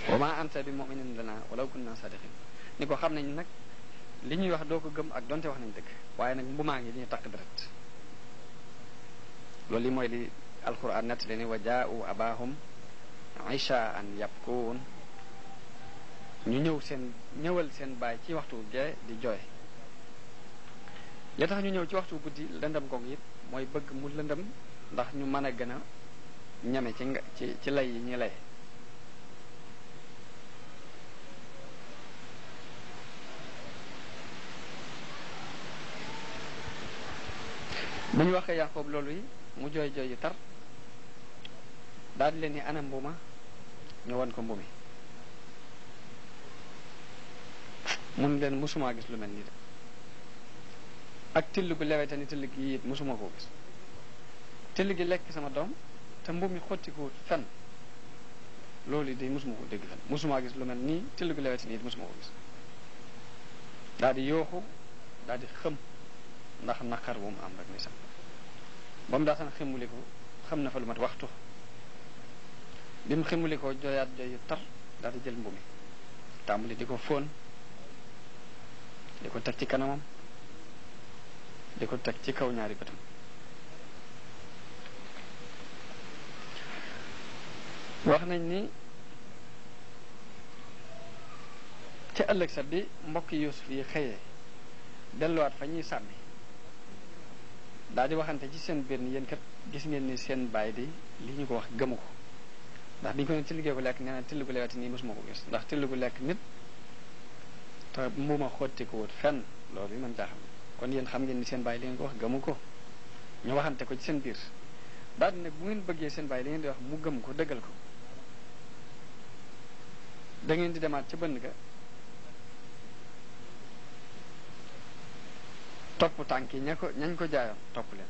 wa ma anta bi mu'minin lana walaw kunna sadiqin ni ko xam nañ nag li ñuy wax doo ko gëm ak donte wax nañ dëgg waaye nag mbumaa ngi li ñu takk deret loolu li mooy li alquran nett le ni wa jaa'u abahum ishaan yabkuun ñu ñëwal seen baay ci waxtu gee di jooy li tax ñu ñëw ci waxtu guddi lëndëm googu it mooy bëgg mu lëndëm ndax ñu mën a gën a ñame ci lay yi ñuy lay bu ñu waxee Yaqub loolu yi mu jooy yu tar daal di leen ni ana mbuma ñu won ko mbumi mun leen musuma gis lu mel nii de ak till gu lewete ni till gi it musuma koo gis till gi lekk sama doom te mbumi xottikuwut fen loolu de musuma ko dégg fen musuma gis lu mel nii till gu lewete ni it musuma ko gis daal di yooxu daal di xëm ndax naqar bu mu am rek ni sax ba mu daataan ximmuliko xam na fa lu mat waxtu bi mu ximmulikoo jooyaat jooy yu tar daal di jël mbumi tàmbali di ko fóon di ko teg ci kanamam di ko teg ci kaw ñaari bëtam wax nañ ni ci ëllëg sa bi mbokki Yuusuf yi xëyee delluwaat fa ñuy sàmmi daal di waxante ci seen biir ni yéen kat gis ngeen ni seen baay di li ñu ko wax gëmu ko ndax bi ñu ko ne till gu lekk nee na till gu lewati nii mosuma ko gis ndax till gu lekk nit te mbuma xotti ko wut fenn loolu yi man jaaxam kon yéen xam ngeen ni seen baay li ngeen ko wax gëmu ko ñu waxante ko ci seen biir daal di nag bu ngeen bëggee seen baay li ngeen di wax mu gëm ko dëggal ko da ngeen di demaat ci bënn ga topp tànk yi ñañ ko jaayoon topp leen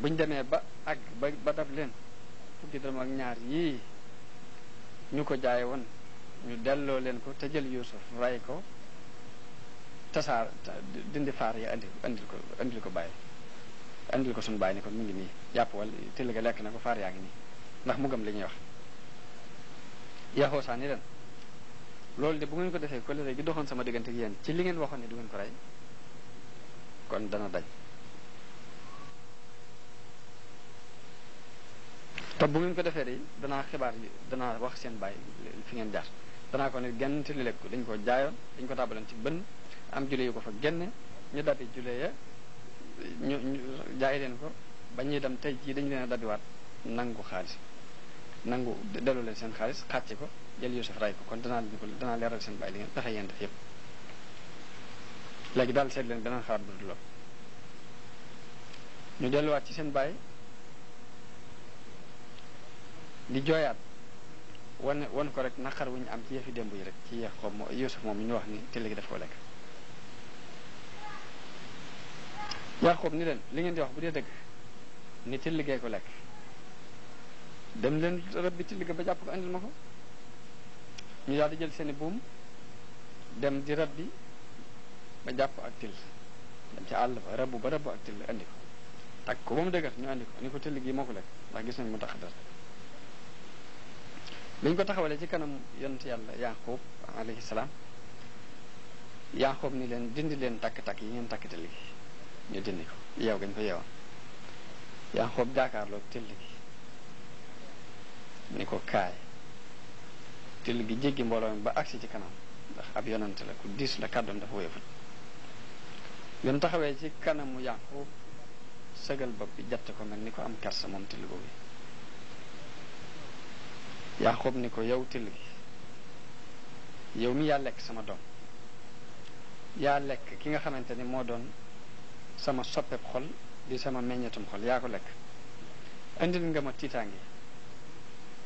buñ demee ba àgg ba dab leen fukki dërëm ak ñaar yii ñu ko jaay woon ñu delloo leen ko te jël Yuusuf ray ko tasaar dindi faar yi andil ko bàyyi andil ko suñu bàyyi ni ko mu ngi nii jàpp wal till ga lekk na ko faar yaa ngi nii ndax mu gëm li ñuy wax yaxoo saa ni leen loolu de bu ngeen ko defee ko léegi gi doxoon sama diggante ak yéen ci li ngeen waxoon ne du ngeen ko rey kon dana daj te bu ngeen ko defee de danaa xibaar yi danaa wax seen bàyyi fi ngeen jaar danaa ko ne genn te li lekk dañ ko jaayoon dañ ko tàbbaleen ci bën am jule yu ko fa génne ñu dabi jule ya ñu jaay leen ko ba ñuy dem tey jii dañu leen a dabiwaat nangu xaalis nangu delloo leen seen xaalis xàcce ko jël Yuusuf ray ko kon danaa leeral seen bàyyi li ngeen pexe yéen def yépp léegi daal seet leen beneen xalaat bu dul loolu ñu delluwaat ci seen baay di jooyaat wan ko rek naqar wu ñu am ci yëfi démb yi rek ci yeex xob Yuusuf moom mi ñu wax ni till gi daf ko lekk. Yaqub ni leen li ngeen di wax bu dee dëgg ni till gee ko lekk dem leen rëbbi till ga ba jàpp ko andil ma ko. ñu daal di jël seeni buum dem di rëbbi ba jàpp ak till dem ci àll ba rëbb ba rëbb ak till andi ko takk ko ba mu dëgër ñu andi ko ni ko till gi moo ko lekk ndax gis nañ mu tax dara. biñ ko taxawalee ci kanam yonent yàlla Yaqub alayhi salaam Yaqub ni leen dindi leen takk-takk yi ngeen takk till gi ñu dindi ko yeew gañ ko yeewoon. Yaqub jaakaarloo till gi ni ko kaay. till gi jéggi mbooloo mi ba agsi ci kanam ndax ab yonent la ku diis la kàddoom dafa woyofut. yoon taxawee ci kanamu Yaqub sëgal bopp bi jatt ko mel ni ko am kersa moom till boobu. Yaqub ni ko yow till gi yow mi yaa lekk sama doom yaa lekk ki nga xamante ni moo doon sama soppeeb xol di sama meññetum xol yaa ko lekk indil nga ma tiitaange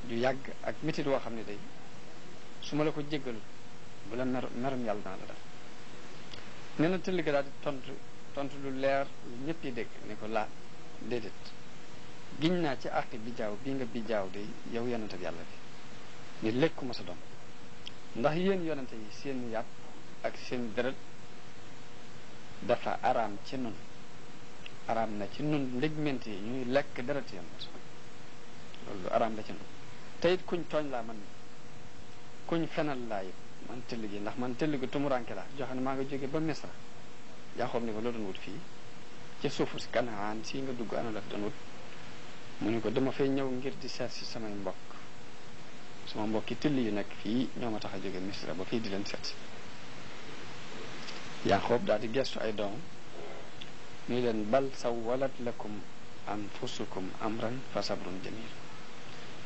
ju yàgg ak mitit woo xam ne day su ma la ko jéggalu bu la merum yàlla naa la def. nee na till gi daal di tontu lu leer lu ñëpp yi dégg ni ko laa déedéet giñ naa ci àqi bijaaw bii nga bijaaw de yow yonente bi yàlla bi ni lekkuma sa doom ndax yéen yonente yi seen yàpp ak seen deret dafa araam ci nun araam na ci nun ndégment yi ñuy lekk deret yonent loolu araam la ci nun te it kuñ tooñ laa man kuñ fenal laa it man tëll gi ndax man tëll gi tumuranke laa joxe ne maa nga jóge ba Misra Yaqub ni ko loo doon wut fii ci suufu si Kanaan si nga dugg ana la doon wut mu ni ko dama fay ñëw ngir di seet si samay mbokk sama mbokki tëll yu nekk fii ñoo ma tax a jóge Misra ba fii di leen seet si. Yaqub daal di gestu ay doom ni leen bal sawwalat lakum anfusukum amran fa sabrun jamil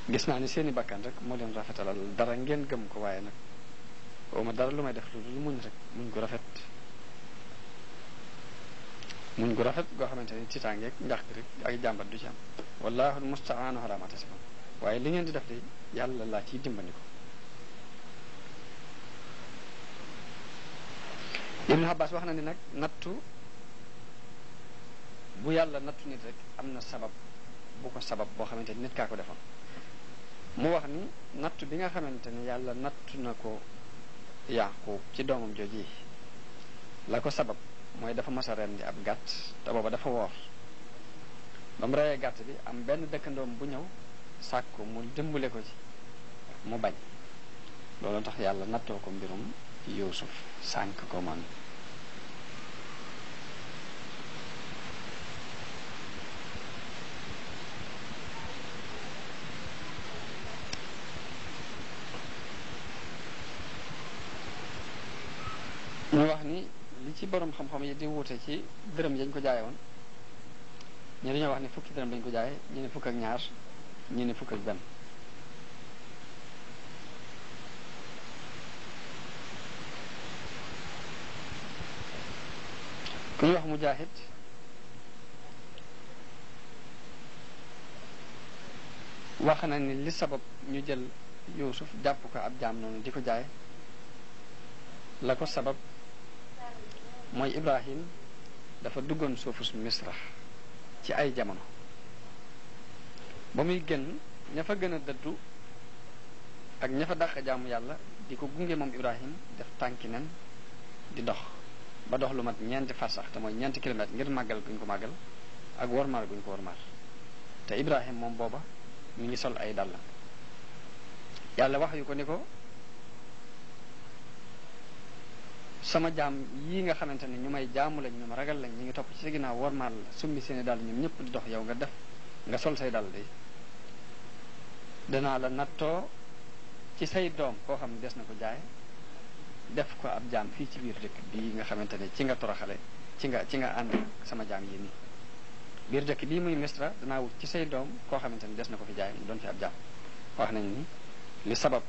gis naa ni seeni bakkan rek moo leen rafetalal dara ngeen gëm ko waaye nag ma dara lu may def lu muñ rek muñ gu rafet goo xamante ni tiitaangeeg njax rek ak jàmbat du ci am wallahu almustaanu ala ma tasifun waaye li ngeen di def de yàlla laa ciy dimbali ko. Ibn Abbas wax na ni nag nattu bu yàlla nattu nit rek am na sabab bu ko sabab boo xamante ni nit kaa ko defoon. mu wax ni nattu bi nga xamante ni yàlla nattu na ko Yaqub ci doomam jooji la ko sabab mooy dafa mas a rendi ab gàtt te booba dafa woor ba mu reyee gàtt bi am benn dëkkandoom bu ñëw sàkku mu dimbale ko ci mu bañ loolu tax yàlla nattoo ko mbirum Yuusuf sànk ko moom. ñu wax ni li ci borom xam-xam yi di wuute ci dërëm yañ ko jaaye woon ñi dañoo wax ni fukki dërëm dañ ko jaaye ñi ne fukk ak ñaar ñi ne fukk ak benn. ku ñu wax Mujaahid wax na ni li sabab ñu jël Yuusuf jàpp ko ab jaam noonu di ko jaay la ko sabab mooy Ibrahim dafa duggoon suufus Misra ci ay jamono ba muy génn ña fa gën a dëddu ak ña fa dàq jaamu yàlla di ko gunge moom Ibrahim def tànki nen di dox ba dox lu mat ñeenti farsax te mooy ñeenti kilomètre ngir màggal guñ ko màggal ak wormaal guñ ko wormaal te Ibrahim moom booba mi ngi sol ay dàllam yàlla wax yu ko ni ko sama jaam yii nga xamante ne ñu may jaamu lañ ñu ma ragal lañ ñu ngi topp ci sa ginnaaw wormaal la summi seeni dàll ñoom ñëpp di dox yow nga sol say dàll de danaa la nattoo ci say doom koo xam ne des na ko jaay def ko ab jaam fii ci biir dëkk bii nga xamante ne ci nga toroxale ci nga ànd sama jaam yi nii biir dëkk bii muy Misra danaa wut ci say doom koo xamante ne des na ko fi jaay mu doon fi ab jaam. wax nañ ni li sabab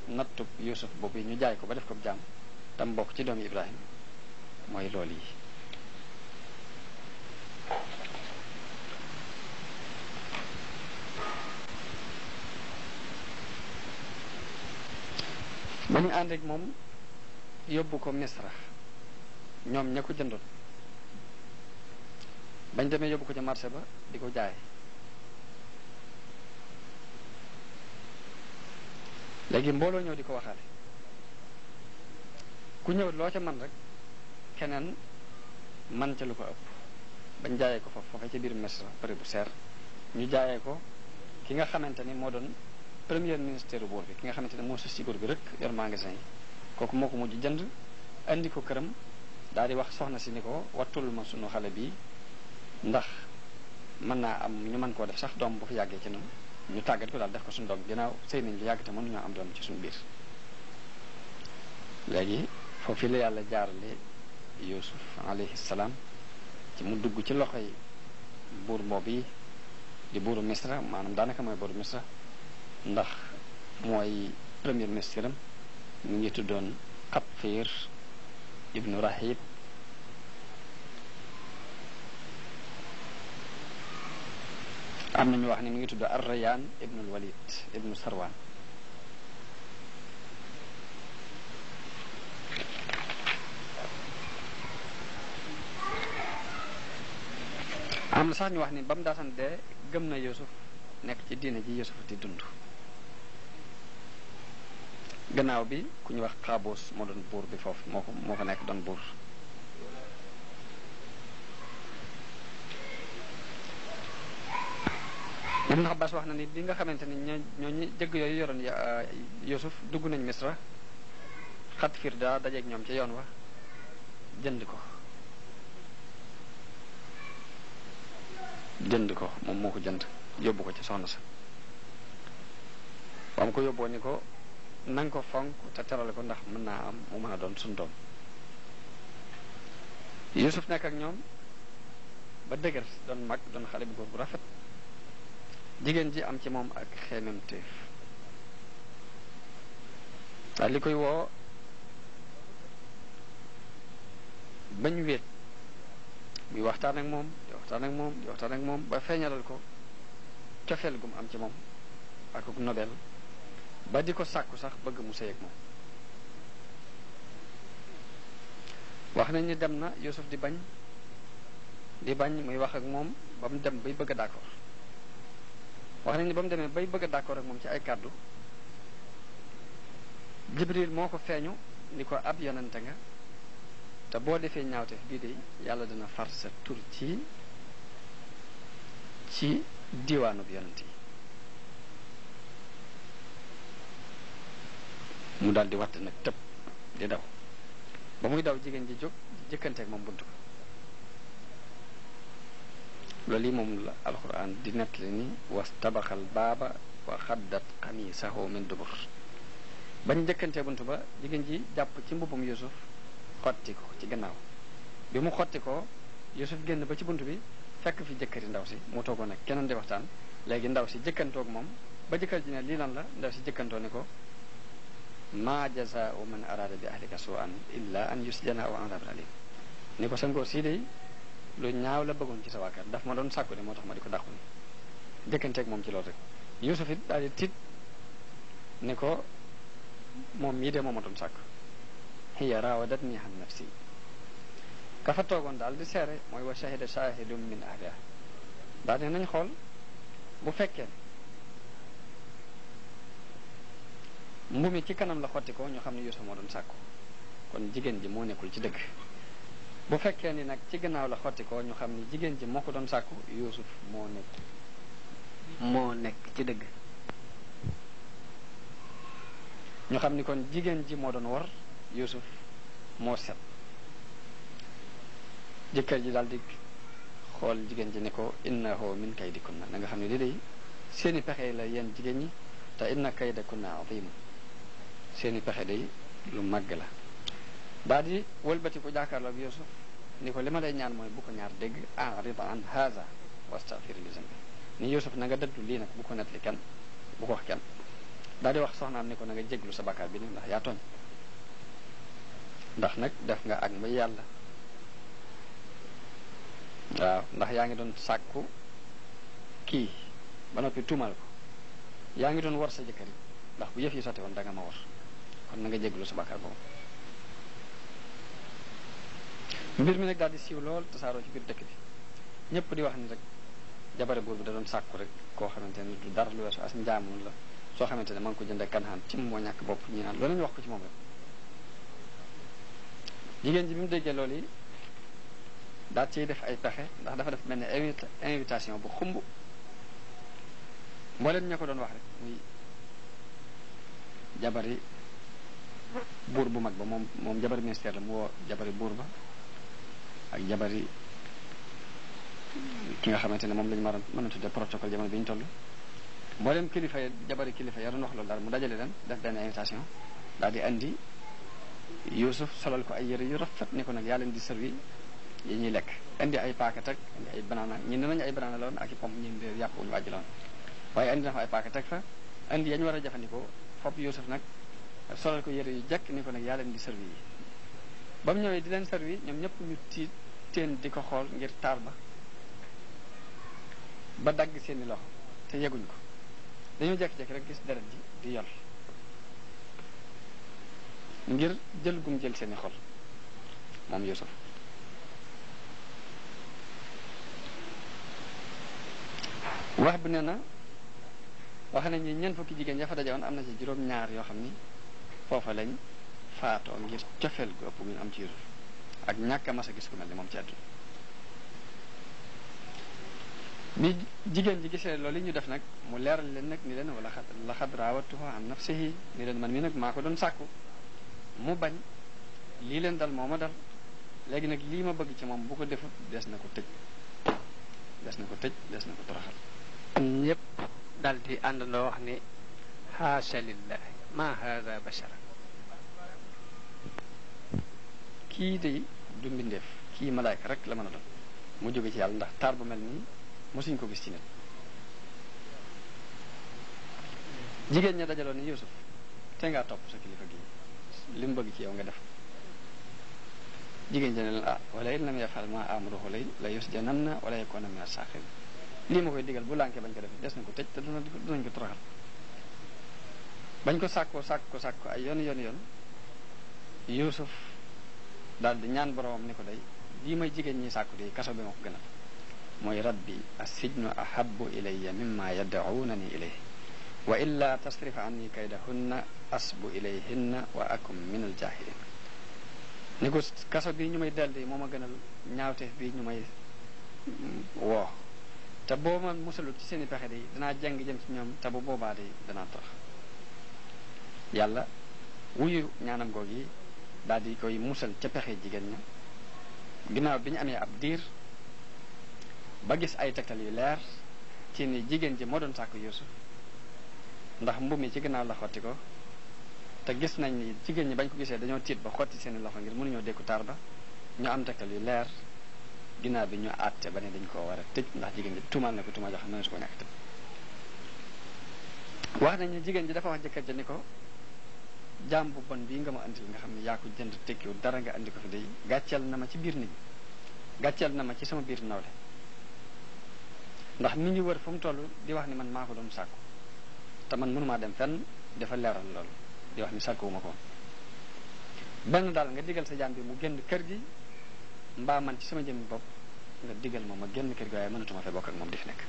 nattub Yuusuf boobu ñu jaay ko ba def ko ab jaam tam bokk ci doomi Ibrahima mooy lool yi. ba ñu ànd ak moom yóbbu ko Misra ñoom ña ko jëndoon bañ demee yóbbu ko ca marché ba di ko jaay léegi mbooloo ñëw di ko waxaale ku ñëw loo ca man rek keneen man ca lu ko ëpp bañ jaayee ko foofu ca biir Misra prix bu seer ñu jaayee ko ki nga xamante ni moo doon premier ministère buur bi ki nga xamante ne moo sus ci buur bi rek yor magasin yi kooku moo ko mujj jënd andi ko këram daal di wax soxna si ni ko wattul ma sunu xale bi ndax mën naa am ñu mën koo def sax doom bu fi yàggee ci noonu ñu tàggat ko daal def ko suñu doom ginnaaw sëy nañ lu yàgg te mënuñoo am doom ci suñu biir. léegi foofu la yàlla jaarale Yuusuf alayhi salaam ci mu dugg ci loxoy buur boobu yi di buuru Misra maanaam daanaka mooy buuru Misra ndax mooy premier ministre am mu ngi tuddoon Qatfir ibnu Rahib am na ñu wax ni mu ngi tudd Ar-Rayyan ibnul Walid ibnu Sarwan am na sax ñu wax ni ba mu daasan dee gëm na Yuusuf nekk ci diine ji Yuusuf di dund gannaaw bi ku ñu wax Qaabus moo doon buur bi foofu moo ko nekk doon buur Ibn Abbas wax na ni bi nga xamante ni ñooñu jëgg yooyu yoroon Yuusuf dugg nañ Misra Xatfir daa dajeeg ñoom ci yoon wa jënd ko moom moo ko jënd yóbbu ko ci soxna sa ba mu ko yóbboo ni ko nanga ko fonk te terale ko ndax mën naa am mu mën a doon suñu doom Yuusuf nekk ak ñoom ba dëgër doon mag doon xale bu góor bu rafet jigéen ji am ci moom ak xeememteef waaye li koy woo bañ wéet muy waxtaan ak moom di waxtaan ak moom ba feeñalal ko cofeel gum am ci moom ak nobel ba di ko sàkku sax bëgg mu sëy ak moom wax nañ ni dem na Yuusuf di bañ muy wax ak moom ba mu dem bay bëgg a d'accord wax nañ ni ba mu demee bay bëgg a d'accord ak moom ci ay kàddu Jibril moo ko feeñu ni ko ab yonante nga te boo defee ñaawteef bii de yàlla dina far sa tur ci diwaanub yonent yi mu daal di watt nag tëb di daw ba muy daw jigéen ji jóg jëkkanteeg moom buntu loolu yi moom la alquran di nettali ni wastabaxal baaba wa xaddat xamiisahu min dubur bañ jëkkantee buntu ba jigéen ji jàpp ci mbubbum Yuusuf xotti ko ci gannaaw bi mu xotti ko Yuusuf génn ba ci bunt bi fekk fi jëkkëri ndaw si mu toogoon ak keneen di waxtaan léegi ndaw si jëkkantoog moom ba jëkkër ji ne lii lan la ndaw si jëkkantoo ni ko ma jazaa'u man araada bi ahlika su'an illa an yusjana aw adabun alim ni ko sa ngóor sii de lu ñaaw la bëggoon ci sa waa kër daf ma doon sàkku de moo tax ma di ko dàqu ni jëkkanteeg moom ci loolu rek Yuusuf it daal di tiit ni ko moom mii de moo ma doon sàkku hiya raawadatni an nafsi ka fa toogoon daal di seere mooy wa shahida shahidun min ahliha daal ne nañ xool bu fekkee mbu mi ci kanam la xotti ko ñu xam ne Yuusuf moo doon sàkku kon jigéen ji moo nekkul ci dëgg bu fekkee ni nag ci gannaaw la xotti ko ñu xam ni jigéen ji moo ko doon sàkku Yuusuf moo nekk ci dëgg ñu xam ni kon jigéen ji moo doon war Yuusuf moo set jëkkër ji daal di xool jigéen ji ne ko innahu min kaydikunna na nga xam ne li day seeni pexe la yéen jigéen ñi te inna kaydakunna azim seeni pexe day lu màgg la daal di wëlbati ko jàkkaarloo ak Yuusuf ni ko li ma lay ñaan mooy bu ko ñaar dégg a'rid an haza wastaghfir li zambi ni Yuusuf na nga dëddu lii nag bu ko nettali kenn bu ko wax kenn daal di wax soxnaam ni ko na nga jéglu sa bakkaar bi ni ndax yaa tooñ ndax nag def nga ak mooy yàlla waaw ndax yaa ngi doon sàkku kii ba noppi tuumal ko yaa ngi doon war sa jëkkër yi ndax bu yëf yi sotti woon da nga ma war kon na nga jéglu sa bàkkaar boobu mbir mi nag daal di siiw lool tasaaroo ci biir dëkk bi ñëpp di wax ni rek jabare buur bi da doon sàkku rek koo xamante ne du dara lu weesu as njaamun la soo xamante ne ma ngi ko jëndee kanaan ci moo ñàkk bopp ñi naan loolu ñu wax ko ci moom rek jigéen ji bi mu déggee loolu yi daal ciy def ay pexe ndax dafa def mel ne invitation bu xumb mbooleem ña ko doon wax rek muy jabari buur bu mag ba moom jabari ministère la mu woo jabari buur ba ak jabari ki nga xamante ne moom la ñu mën a tudde protocole jamono bi ñu toll mbooleem kilifa yi jabari kilifa ya doon wax loolu daal mu dajale leen def benn invitation daal di andi Yuusuf solal ko ay yëre yu rafet ni ko nag yaa leen di servi yi ñuy lekk indi ay paakat ak indi ay banana ñi ne nañu ay banana la woon ak i pomme ñi de yàpp wuñu wàjj la woon waaye indi na fa ay paakat ak fa indi yañu war a jëfandikoo fopp Yuusuf nag solal ko yëre yu jekk ni ko nag yaa leen di servi yi ba mu ñëwee di leen servi ñoom ñëpp ñu tiit teen di ko xool ngir taar ba dagg seeni loxo te yeguñ ko dañoo jekki-jekki rek gis deret ji di yol ngir jël gum jël seeni xol moom Yuusuf wax bi ne na wax nañ ni ñeent fukki jigéen ya fa dajewoon am na ci juróom-ñaar yoo xam ni foofa lañ faatoo ngir cofeel gu ëpp ñu am ci Yuusuf ak ñàkk a mas a gis ku mel ni moom ci àdduna bi jigéen ji gisee loolu yi ñu def nag mu leeral leen nag ni leen wala laxad raawatuhu an nafsihi ni leen man mi nag maa ko doon sàkku mu bañ lii leen dal moo ma dal léegi nag lii ma bëgg ci moom bu ko defut des na ko tëj des na ko toroxal ñëpp dal di àndandoo wax ni haasha lillahi ma haada bashara kii de du mbindeef kii malaayka rek la mën a doon mu jóge ci yàlla ndax taar bu mel nii mosuñ ko gis ci nit jigéen ña dajaloon ni Yuusuf te ngaa topp sa kilifa gi li mu bëgg ci yow nga def jigéen ña ne leen wala in lam yafal ma amruhu la yusjananna wala yakuna min as-saxirin lii ma koy digal bu lànkee bañ ko def des na ko tëj te dinañ ko toroxal bañ ko sàkko ay yoon Yuusuf daal di ñaan boromam ni ko day lii may jigéen ñi sàkku di kaso bi ma ko gënal mooy rabbi as-sijnu ahabbu ilayya mimma yad'unani ilayhi wa illa tasrif anni kaydahunna asbu ilayhinna wa akum min al-jahilin ni ko kaso bi ñu may deldi moo ma gënal ñaawteef bi ñu may woo te boo ma musalut ci seeni pexe de danaa jàng jëm ci ñoom te bu boobaa de danaa torox yàlla wuyu ñaanam goog yi daal di koy musal ca pexe jigéen ña ginnaaw bi ñu amee ab diir ba gis ay tegtal yu leer ci ni jigéen ji moo doon sàkku Yuusuf ndax mbubb mi ci ginnaaw la xotti ko te gis nañ ni jigéen ñi bañ ko gisee dañoo tiit ba xotti seeni loxo ngir mënuñoo dékku taar ba ñu am tegtal yu leer ginnaaw bi ñu àtte ba ne dañ koo war a tëj ndax jigéen ji tuumal na ko tuuma joo xam ne su ko ñàkk tëj wax nañ ni jigéen ji dafa wax jëkkër ja ni ko jaam bu bon bii nga ma andil nga xam ne yaa ko jënd tekkiwul dara nga andi ko fi day gàcceel na ma ci biir nit ñi gàcceel na ma ci sama biir nawle ndax mi ngi wër fu mu toll di wax ni man maa ko doon sàkku te man mënumaa dem fenn dafa leeral loolu di wax ni sàkkuwuma ko benn daal nga digal sa jaam bi mu génn kër gi mbaa man ci sama jëmmi bopp nga digal moom ma génn kër gi waaye mënatuma fee bokk ak moom di fi nekk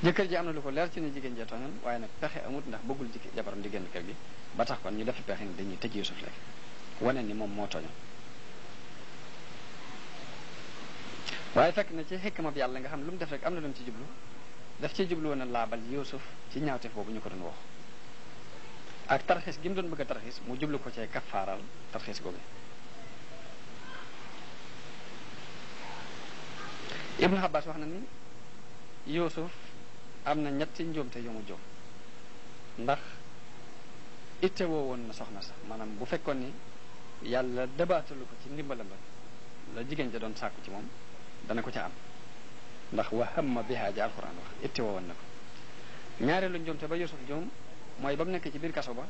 jëkkër ji am na lu ko leer ci ne jigéen jee tooñoon waaye nag pexe amut ndax bëggul ci jabaram di génn kër gi ba tax kon ñu defi pexe ni dañuy tëj Yuusuf léegi wane ni moom moo tooñoon waaye fekk na ci xikma bi yàlla nga xam lu mu def rek am na lu mu ci jublu daf ci jublu woon a laabal Yuusuf ci ñaawteef boobu ñu ko doon wax ak tarxiis gi mu doon bëgg a tarxiis mu jublu ko cee kafaaral tarxiis googu Ibnu Abbas wax na ni Yuusuf am na ñetti njuumte yu mu jóom ndax itte woo woon na soxna sax maanaam bu fekkoon ni yàlla dabaatalu ko ci ndimbalam la jigéen ja doon sàkku ci moom dana ko ca am ndax wa hamma biha ja alquran wax itte woo woon na ko ñaareelu njuumte ba Yuusuf joom mooy ba mu nekk ci biir kaso ba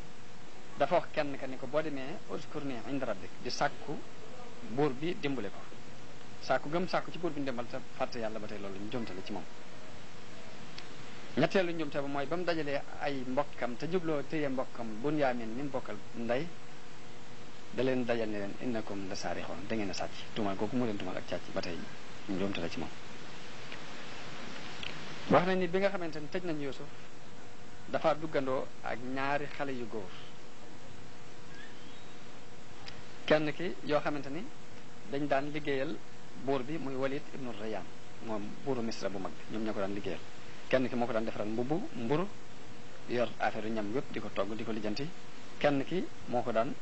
dafa wax kenn ka ni ko boo demee uskurni inda rabbik di sàkku buur bi dimbale ko sàkku gëm sàkku ci buur bi ndimbal te fàtte yàlla ba tey loolu njuumte la ci moom. ñetteelu njuumte ba mooy ba mu dajalee ay mbokkam te jubloo téye mbokkam Bunyaamin ni mu bokkal ndey da leen dajal ne leen innakum la saarixoon da ngeen a sàcc tuumal kooku mu leen tuumal ak càcc ba tey njuumte la ci moom. wax nañ ni bi nga xamante ni tëj nañu Yuusuf dafa duggandoo ak ñaari xale yu góor kenn ki yoo xamante ni dañ daan liggéeyal buur bi muy Walid ibnu Rayyan moom buuru Misra bu mag bi ñoom ñoo ko daan liggéeyal. kenn ki moo ko daan defaral mburu yor affaire ñam yépp di ko togg di ko lijjanti kenn ki moo ko daan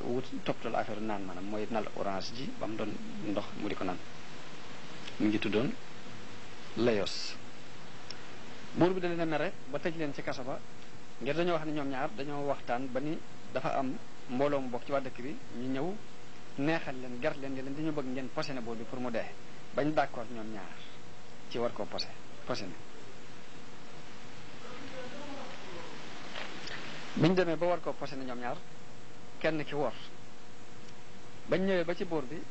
wut toppatoo affaire naan maanaam mooy nal orange ji ba mu doon ndox mu di ko naan mu ngi tuddoon Layos. buur bi da leen a mere ba tëj leen ci kaso ba ngir dañoo wax ne ñoom ñaar dañoo waxtaan ba ni dafa am mbooloo mu bokk ci waa dëkk bi ñu ñëw neexal leen ger leen di leen dañu bëgg ngeen posé ne buur bi pour mu dee bañ d'accord ñoom ñaar ci war koo posé ne biñ demee ba war koo posé ne ñoom ñaar kenn ki wor bañ ñëwee ba ci buur bi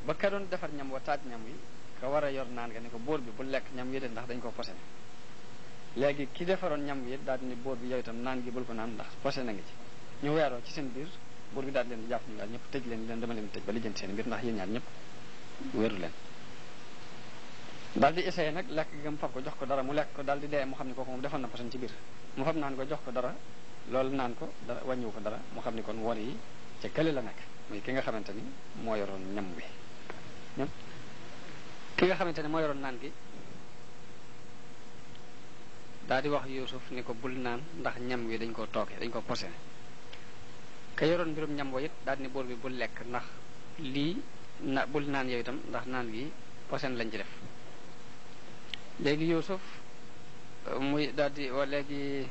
ba ka doon defar ñam wa taaj ñam wi ka war a yor naan nga ne ko buur bi bu lekk ñam wi de ndax dañ koo posé léegi ki defaroon ñam wi daal di ni buur bi yow itam naan gi bul ko naan ndax posé na nga ci ñu weeroo ci seen biir buur bi daal di leen di jàpp ñu daal ñëpp tëj leen dama leen tëj ba lijjanti seen mbir ndax yéen ñaar ñëpp wéeru leen daal di essayé nag lekk gi mu fab ko jox ko dara mu lekk ko daal di dee mu xam ne kooku moom defoon na poson ci biir mu fab naan ko jox ko dara loolu naan ko dara wàññiwu ko dara mu xam ni kon wor yi ca kële la nekk muy ki nga xamante ni moo yoroon ñam wi ki nga xamante ni moo yoroon naan gi daal di wax Yuusuf ni ko bul naan ndax ñam wi dañ koo tooke dañ ko posé ka yoroon mbirum ñam wa it daal di ni buur bi bul lekk ndax lii bul naan yow itam ndax naan gi posé lañ ci def léegi Yuusuf muy daal di léegi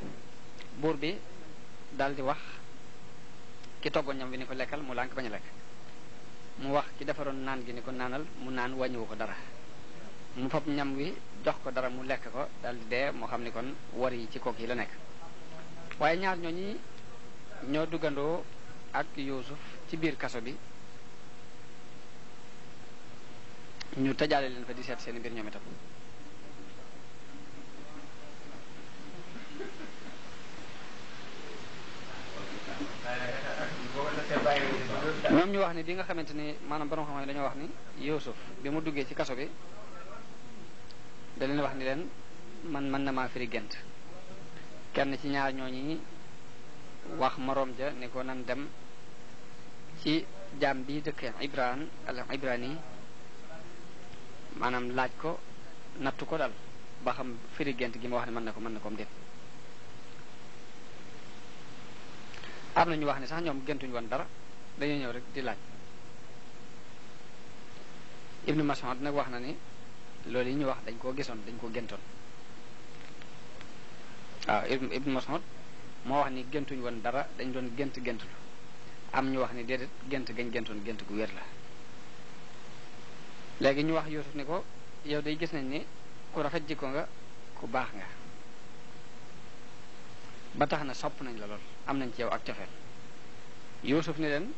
buur bi daal di wax ki toggoon ñam wi ni ko lekkal mu lànk bañ a lekk mu wax ki defaroon naan gi ni ko naanal mu naan wàññiwu ko dara mu fab ñam wi jox ko dara mu lekk ko daal di dee moo xam ni kon war yi ci kook yi la nekk waaye ñaar ñooñi ñoo duggandoo ak Yuusuf ci biir kaso bi ñu tëjaale leen fa di seet seen mbir ñoom itam ñoom ñu wax ni bi nga xamante ni maanaam borom xam-xam dañoo wax ni Yuusuf bi mu duggee ci kaso bi da leen wax ni leen man mën na maa firi gént kenn ci ñaar ñooñi wax moroom ja ni ko nan dem ci jaam bi dëkk Ibrani maanaam laaj ko nattu ko dal ba xam firi gént gi ma wax ne mën na ko am déet am na ñu wax ne sax ñoom géntuñu woon dara dañoo ñëw rek di laaj Ibnu Mas'ud nag wax na ni loolu yi ñu wax dañ koo gisoon dañ koo géntoon waaw Ibnu Mas'ud moo wax ni géntuñu woon dara dañ doon géntlu am ñu wax ni déedéet gént gañ géntoon gént gu wér la léegi ñu wax Yuusuf ni ko yow day gis nañ ni ku rafet jikko nga ku baax nga ba tax na sopp nañ la lool am nañ ci yow ak cofeel Yuusuf ni leen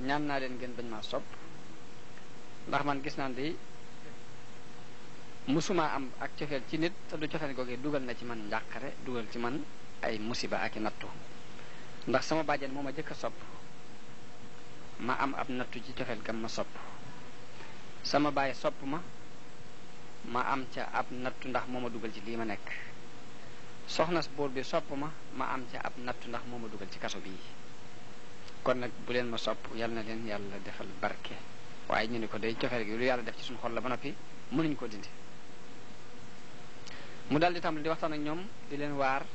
ñaan naa leen ngeen bañ maa sopp ndax man gis naan di musuma am ak cofeel ci nit te du cofeel googee dugal na ci man njàqare dugal ci man ay musiba ak i nattu ndax sama bàjjen moo ma jëkk a sopp ma am ab nattu ci cofeel gam ma sopp sama baay sopp ma am ca ab nattu ndax moo ma dugal ci lii ma nekk soxna buur bi sopp ma am ca ab nattu ndax moo ma dugal ci kaso bii kon nag bu leen ma sopp yal na leen yàlla defal barke waaye ñu ni ko day cofeel gi lu yàlla def ci suñu xol la ba noppi mënuñ ko dindi mu daal di tàmbali di waxtaan ak ñoom di leen waar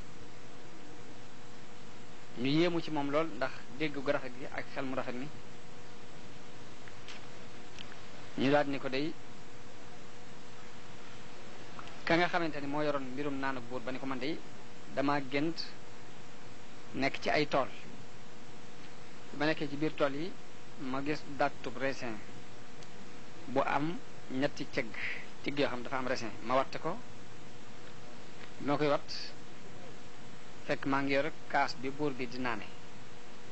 ñu yéemu ci moom lool ndax dégg gu rafet gi ak xel mu rafet mi ñu daal ni ko day ka nga xamante ni moo yoroon mbirum naanu buur ba ni ko man day dama gént nekk ci ay tool ba nekkee ci biir tool yi ma gis dattub raisin bu am ñetti cëgg yoo xam dafa am raisin ma watte ko bi ma koy wat fekk maa ngi yor kaas bi buur bi di naane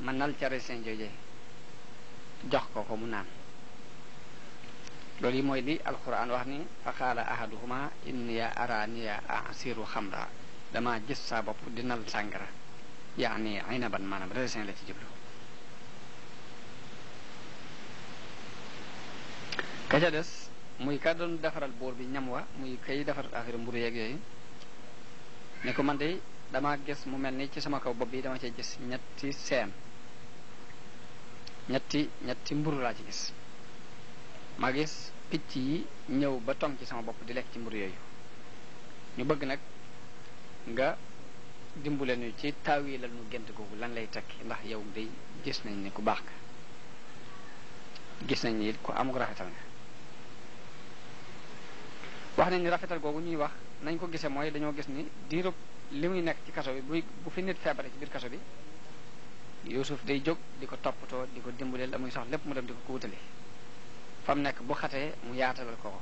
ma nal ca raisin joojee jox ko mu naan loolu yi mooy li alquran wax ni fa qaala ahaduhuma inni araniya asiru xamra dama gis saa bopp di nal sàngara yaani aynaban maanaam raisin la ci jublu ka ca des muy ka doon defaral buur bi ñam wa muy kay defar affaire mburu yeeg yooyu ne ko man de dama gis mu mel ni ci sama kaw bopp bi dama cee gis ñetti seen ñetti mburu laa ci gis ma gis picc yi ñëw ba tong ci sama bopp di lekk ci mburu yooyu ñu bëgg nag nga dimbule ñu ci taawilal nu gént googu lan lay tekki ndax yow day gis nañ ni ku baax nga gis nañ ni ku amuk rafetal nga wax nañ ni rafetal googu ñuy wax nañ ko gisee mooy dañoo gis ni diirub li muy nekk ci kaso bi bu fi nit feebare ci biir kaso bi Yuusuf day jóg di ko toppatoo di ko dimbuleel la muy sox lépp mu dem di ko wutali fa mu nekk bu xatee mu yaatalal ko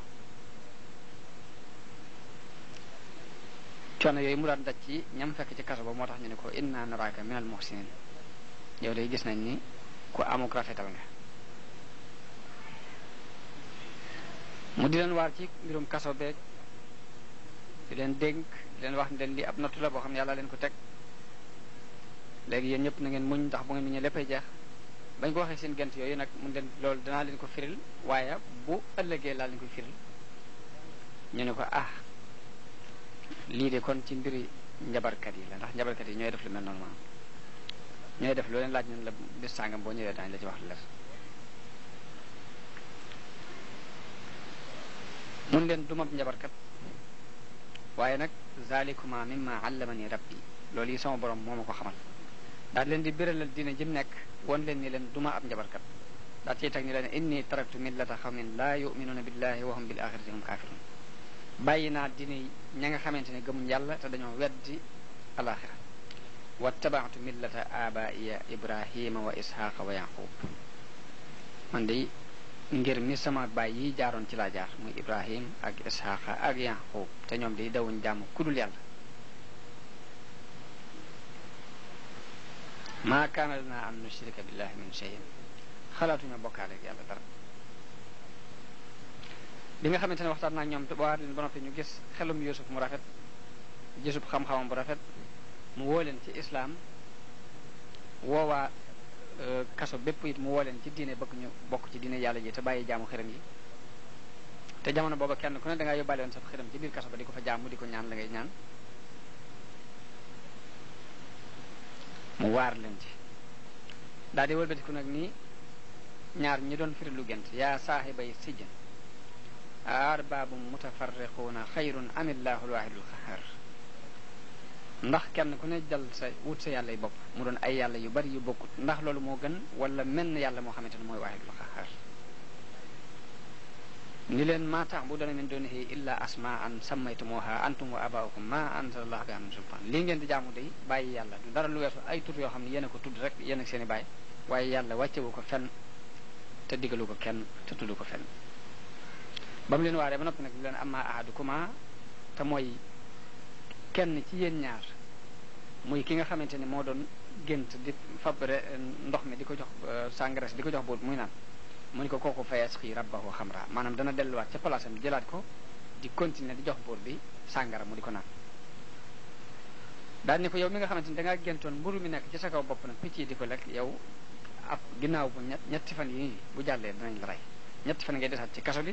coono yooyu mu daan daj ci ñam fekk ci kaso ba moo tax ñu ne ko inna naraaka minal muhsinin yow day gis nañ ni ku amuk rafetal nga mu di leen waar ci mbirum kaso beeg di leen dénk di leen wax ne leen li ab nattu la boo xam ne yàlla leen ko teg léegi yéen ñëpp na ngeen muñ ndax bu ngeen muñee léppay jeex bañ ko waxee seen gent yooyu nag mun leen loolu danaa leen ko firil waaye bu ëllëgee laa leen koy firil ñu ne ko lii de kon ci mbiri njabarkat yi la ndax njabarkat yi ñooy def lu mel noonu maanaam ñooy def loo leen laaj nañ la bis sàngam boo ñëwee daañu la ci wax lu leer mun leen dumab njabarkat waaye nag zalikuma mimma allamani rabbi loolu yi sama borom moo ma ko xamal daal leen di biralal dina jëm nekk won leen ni leen duma ab njabarkat daal ciy teg ni leen inni taraktu millata xawmin laa yuminuuna billahi wa hum bil axirati hum kafirun bàyyi naa dina ña nga xamante ne gëmuñ yàlla te dañoo weddi alaxira wattabaatu millata abaiya ibrahima wa ishaqa wa yaqub man de ngir mi sama baay yi jaaroon ci laa jaar muy ibrahim ak ishaqa ak yaqub te ñoom day dawuñ jàmm kudul yàlla maa kaana lana an nushrika billahi min shay'in xalaatuñu bokkaale ak yàlla dara bi nga xamante ne waxtaan naa ñoom waa leen ba noppi ñu gis xelum Yuusuf mu rafet gisub xam-xamam bu rafet mu woo leen ci islaam woowaa kaso bépp it mu woo leen ci diine bëgg ñu bokk ci diine yàlla ji te bàyyi jaamu xiram yi te jamono booba kenn ku ne da ngaa yóbbaale woon sa xiram ci biir kaso ba di ko fa jaamu di ko ñaan la ngay ñaan mu waar leen ci daal di wëlbatiku nag nii ñaar ñi doon firi lu gént yaa saaxibay sijjin arbaabu mutafarriquuna xayrun amillahu alwaahidul qahhaar ndax kenn ku ne jël sa wut sa yàlla yi bopp mu doon ay yàlla yu bari yu bokkut ndax loolu moo gën wala menn yàlla moo xamante ne mooy waahidul qahhaar ni leen maa ta'buduuna min duunihi illa asmaa'an sammaytumuuhaa antum wa aabaa'ukum maa anzalallahu bihaa min sultaan lii ngeen di jaamu day bàyyi yàlla du dara lu weesu ay tur yoo xam ne yéen a ko tudd rek yéen ak seen i bàyyi waaye yàlla wàccewu ko fenn te digalu ko kenn te tudd ko fenn ba mu leen waaree ba noppi nag leen amma ahadukuma te mooy kenn ci yéen ñaar muy ki nga xamante ni moo doon gént di fabre ndox mi di ko jox sàngara di ko jox buur muy naan mu ni ko kooku fayasqi rabbahu xamra maanaam dana delluwaat ca place am jëlaat ko di continuer di jox buur bi sàngara mu di ko naan daal ni ko yow mi nga xamante ni da ngaa géntoon mburu mi nekk ci sa kaw bopp nag picc yi di ko lekk yow ab ginnaaw bu ñetti fan yi bu jàllee danañ la rey ñetti fan ngay desaat ci kaso bi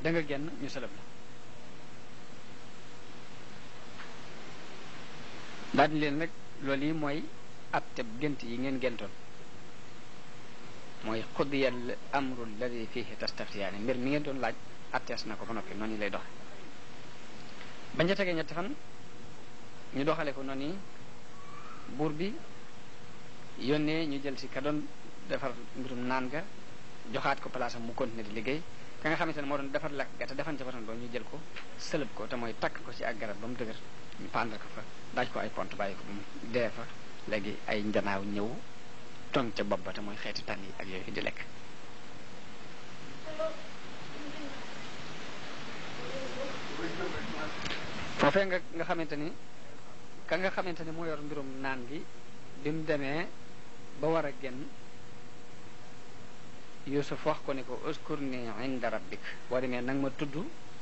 da nga génn ñu sëlëb la daal di leen nag loolu yi mooy atteb gént yi ngeen géntoon mooy qudiyal amru alladi fihi tastaftiyaani mbir mi ngeen doon laaj attees na ko ba noppi noonu lay doxe bañ ca tegee ñetti fan ñu doxale ko noonu buur bi yónnee ñu jël si ka doon defar mbirum naan ga joxaat ko place am mu continuer di liggéey ka nga xamante ne moo doon defar lakk ga te defan ca batan ba ñu jël ko sëlëb ko te mooy takk ko ci ak garab ba mu dëgër ñu pàndal ko fa daaj ko ay pont bàyyi ko ba mu dee fa léegi ay njanaaw ñëw tong ca bopp ba te mooy xeeti tànn yi ak yooyu di lekk foofee nga xamante ni ka nga xamante ni moo yor mbirum naan gi bi mu demee ba war a génn Yusuf wax ko ne ko uskurni inda rabbik boo demee nang ma tudd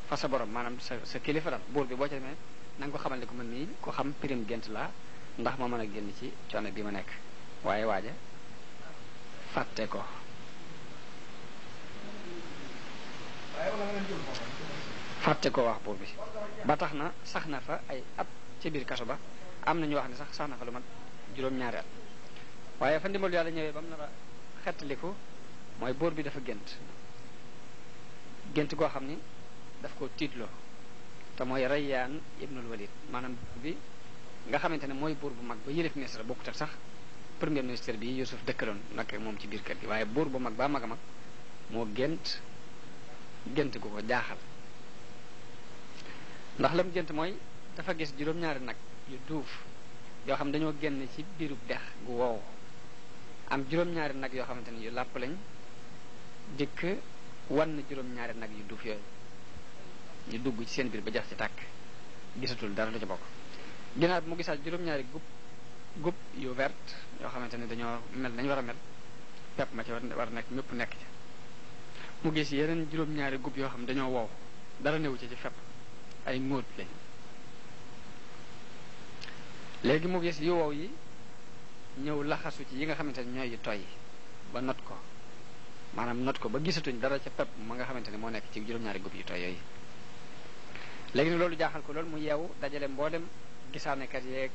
fa sa borom maanaam sa kilifa daal buur bi boo ca demee na nga ko xamal ne ko man nii ko xam pirim gént laa ndax ma mën a génn ci coono bi ma nekk waaye waaja fàtte ko wax buur bi ba tax na sax na fa ay at ci biir kaso ba am na ñu wax ne sax na fa lu mat juróom-ñaari at waaye fa ndimbalu yàlla ñëwee ba mu nar a xettaliku mooy buur bi dafa gént goo xam ni daf ko tiitloo te mooy Rayyaan ibnul Walid maanaam bi nga xamante ne mooy buur bu mag ba yëlef ministre bokkut ak sax premier ministre bi Yusuf dëkkaloon nag moom ci biir kër gi waaye buur bu mag ba mag a mag moo gént gu ko jaaxal ndax lam gént mooy dafa gis juróom-ñaari nag yu duuf yoo xam dañoo génn ci biirub dex gu wow am juróom-ñaari nag yoo xamante ne yu làpp lañ dikk wan juróom-ñaari nag yu duuf yooyu ñu dugg ci seen biir ba jax ci tàkk gisatul dara lu ci bokk ginnaaw bi mu gisaat juróom-ñaari gub yu vert yoo xamante ne dañoo mel nañ war a mel pepp ma ci war a nekk mépp nekk ci mu gis yeneen juróom-ñaari gub yoo xam ne dañoo wow dara newu ci fepp ay ngóot lañ léegi mu gis yu wow yi ñëw laxasu ci yi nga xamante ne ñooy yu toy ba not ko maanaam not ko ba gisatuñ dara ca pepp ma nga xamante ne moo nekk ci juróom-ñaari gub yu toy yooyu léegi nag loolu jaaxal ko loolu mu yeewu dajale mboolem gisaanekat yeeg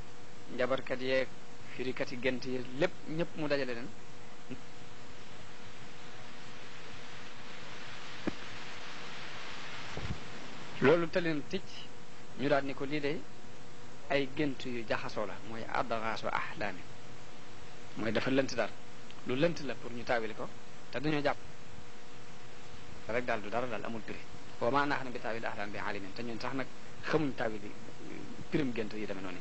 njabarkat yeeg firikat yi gént yi lépp ñëpp mu dajale leen loolu tëleen ticc ñu daal ni ko lii de ay gént yu jaxasoo la mooy adgaasu ahlaami mooy dafa lënt daal lu lënt la pour ñu taawili ko te dañoo jàpp rek daal du dara daal amul prix wa maa nahnu bi taawil ahlaam bi alimin te ñun sax nag xamuñ taawili pirim gént yi demee noonu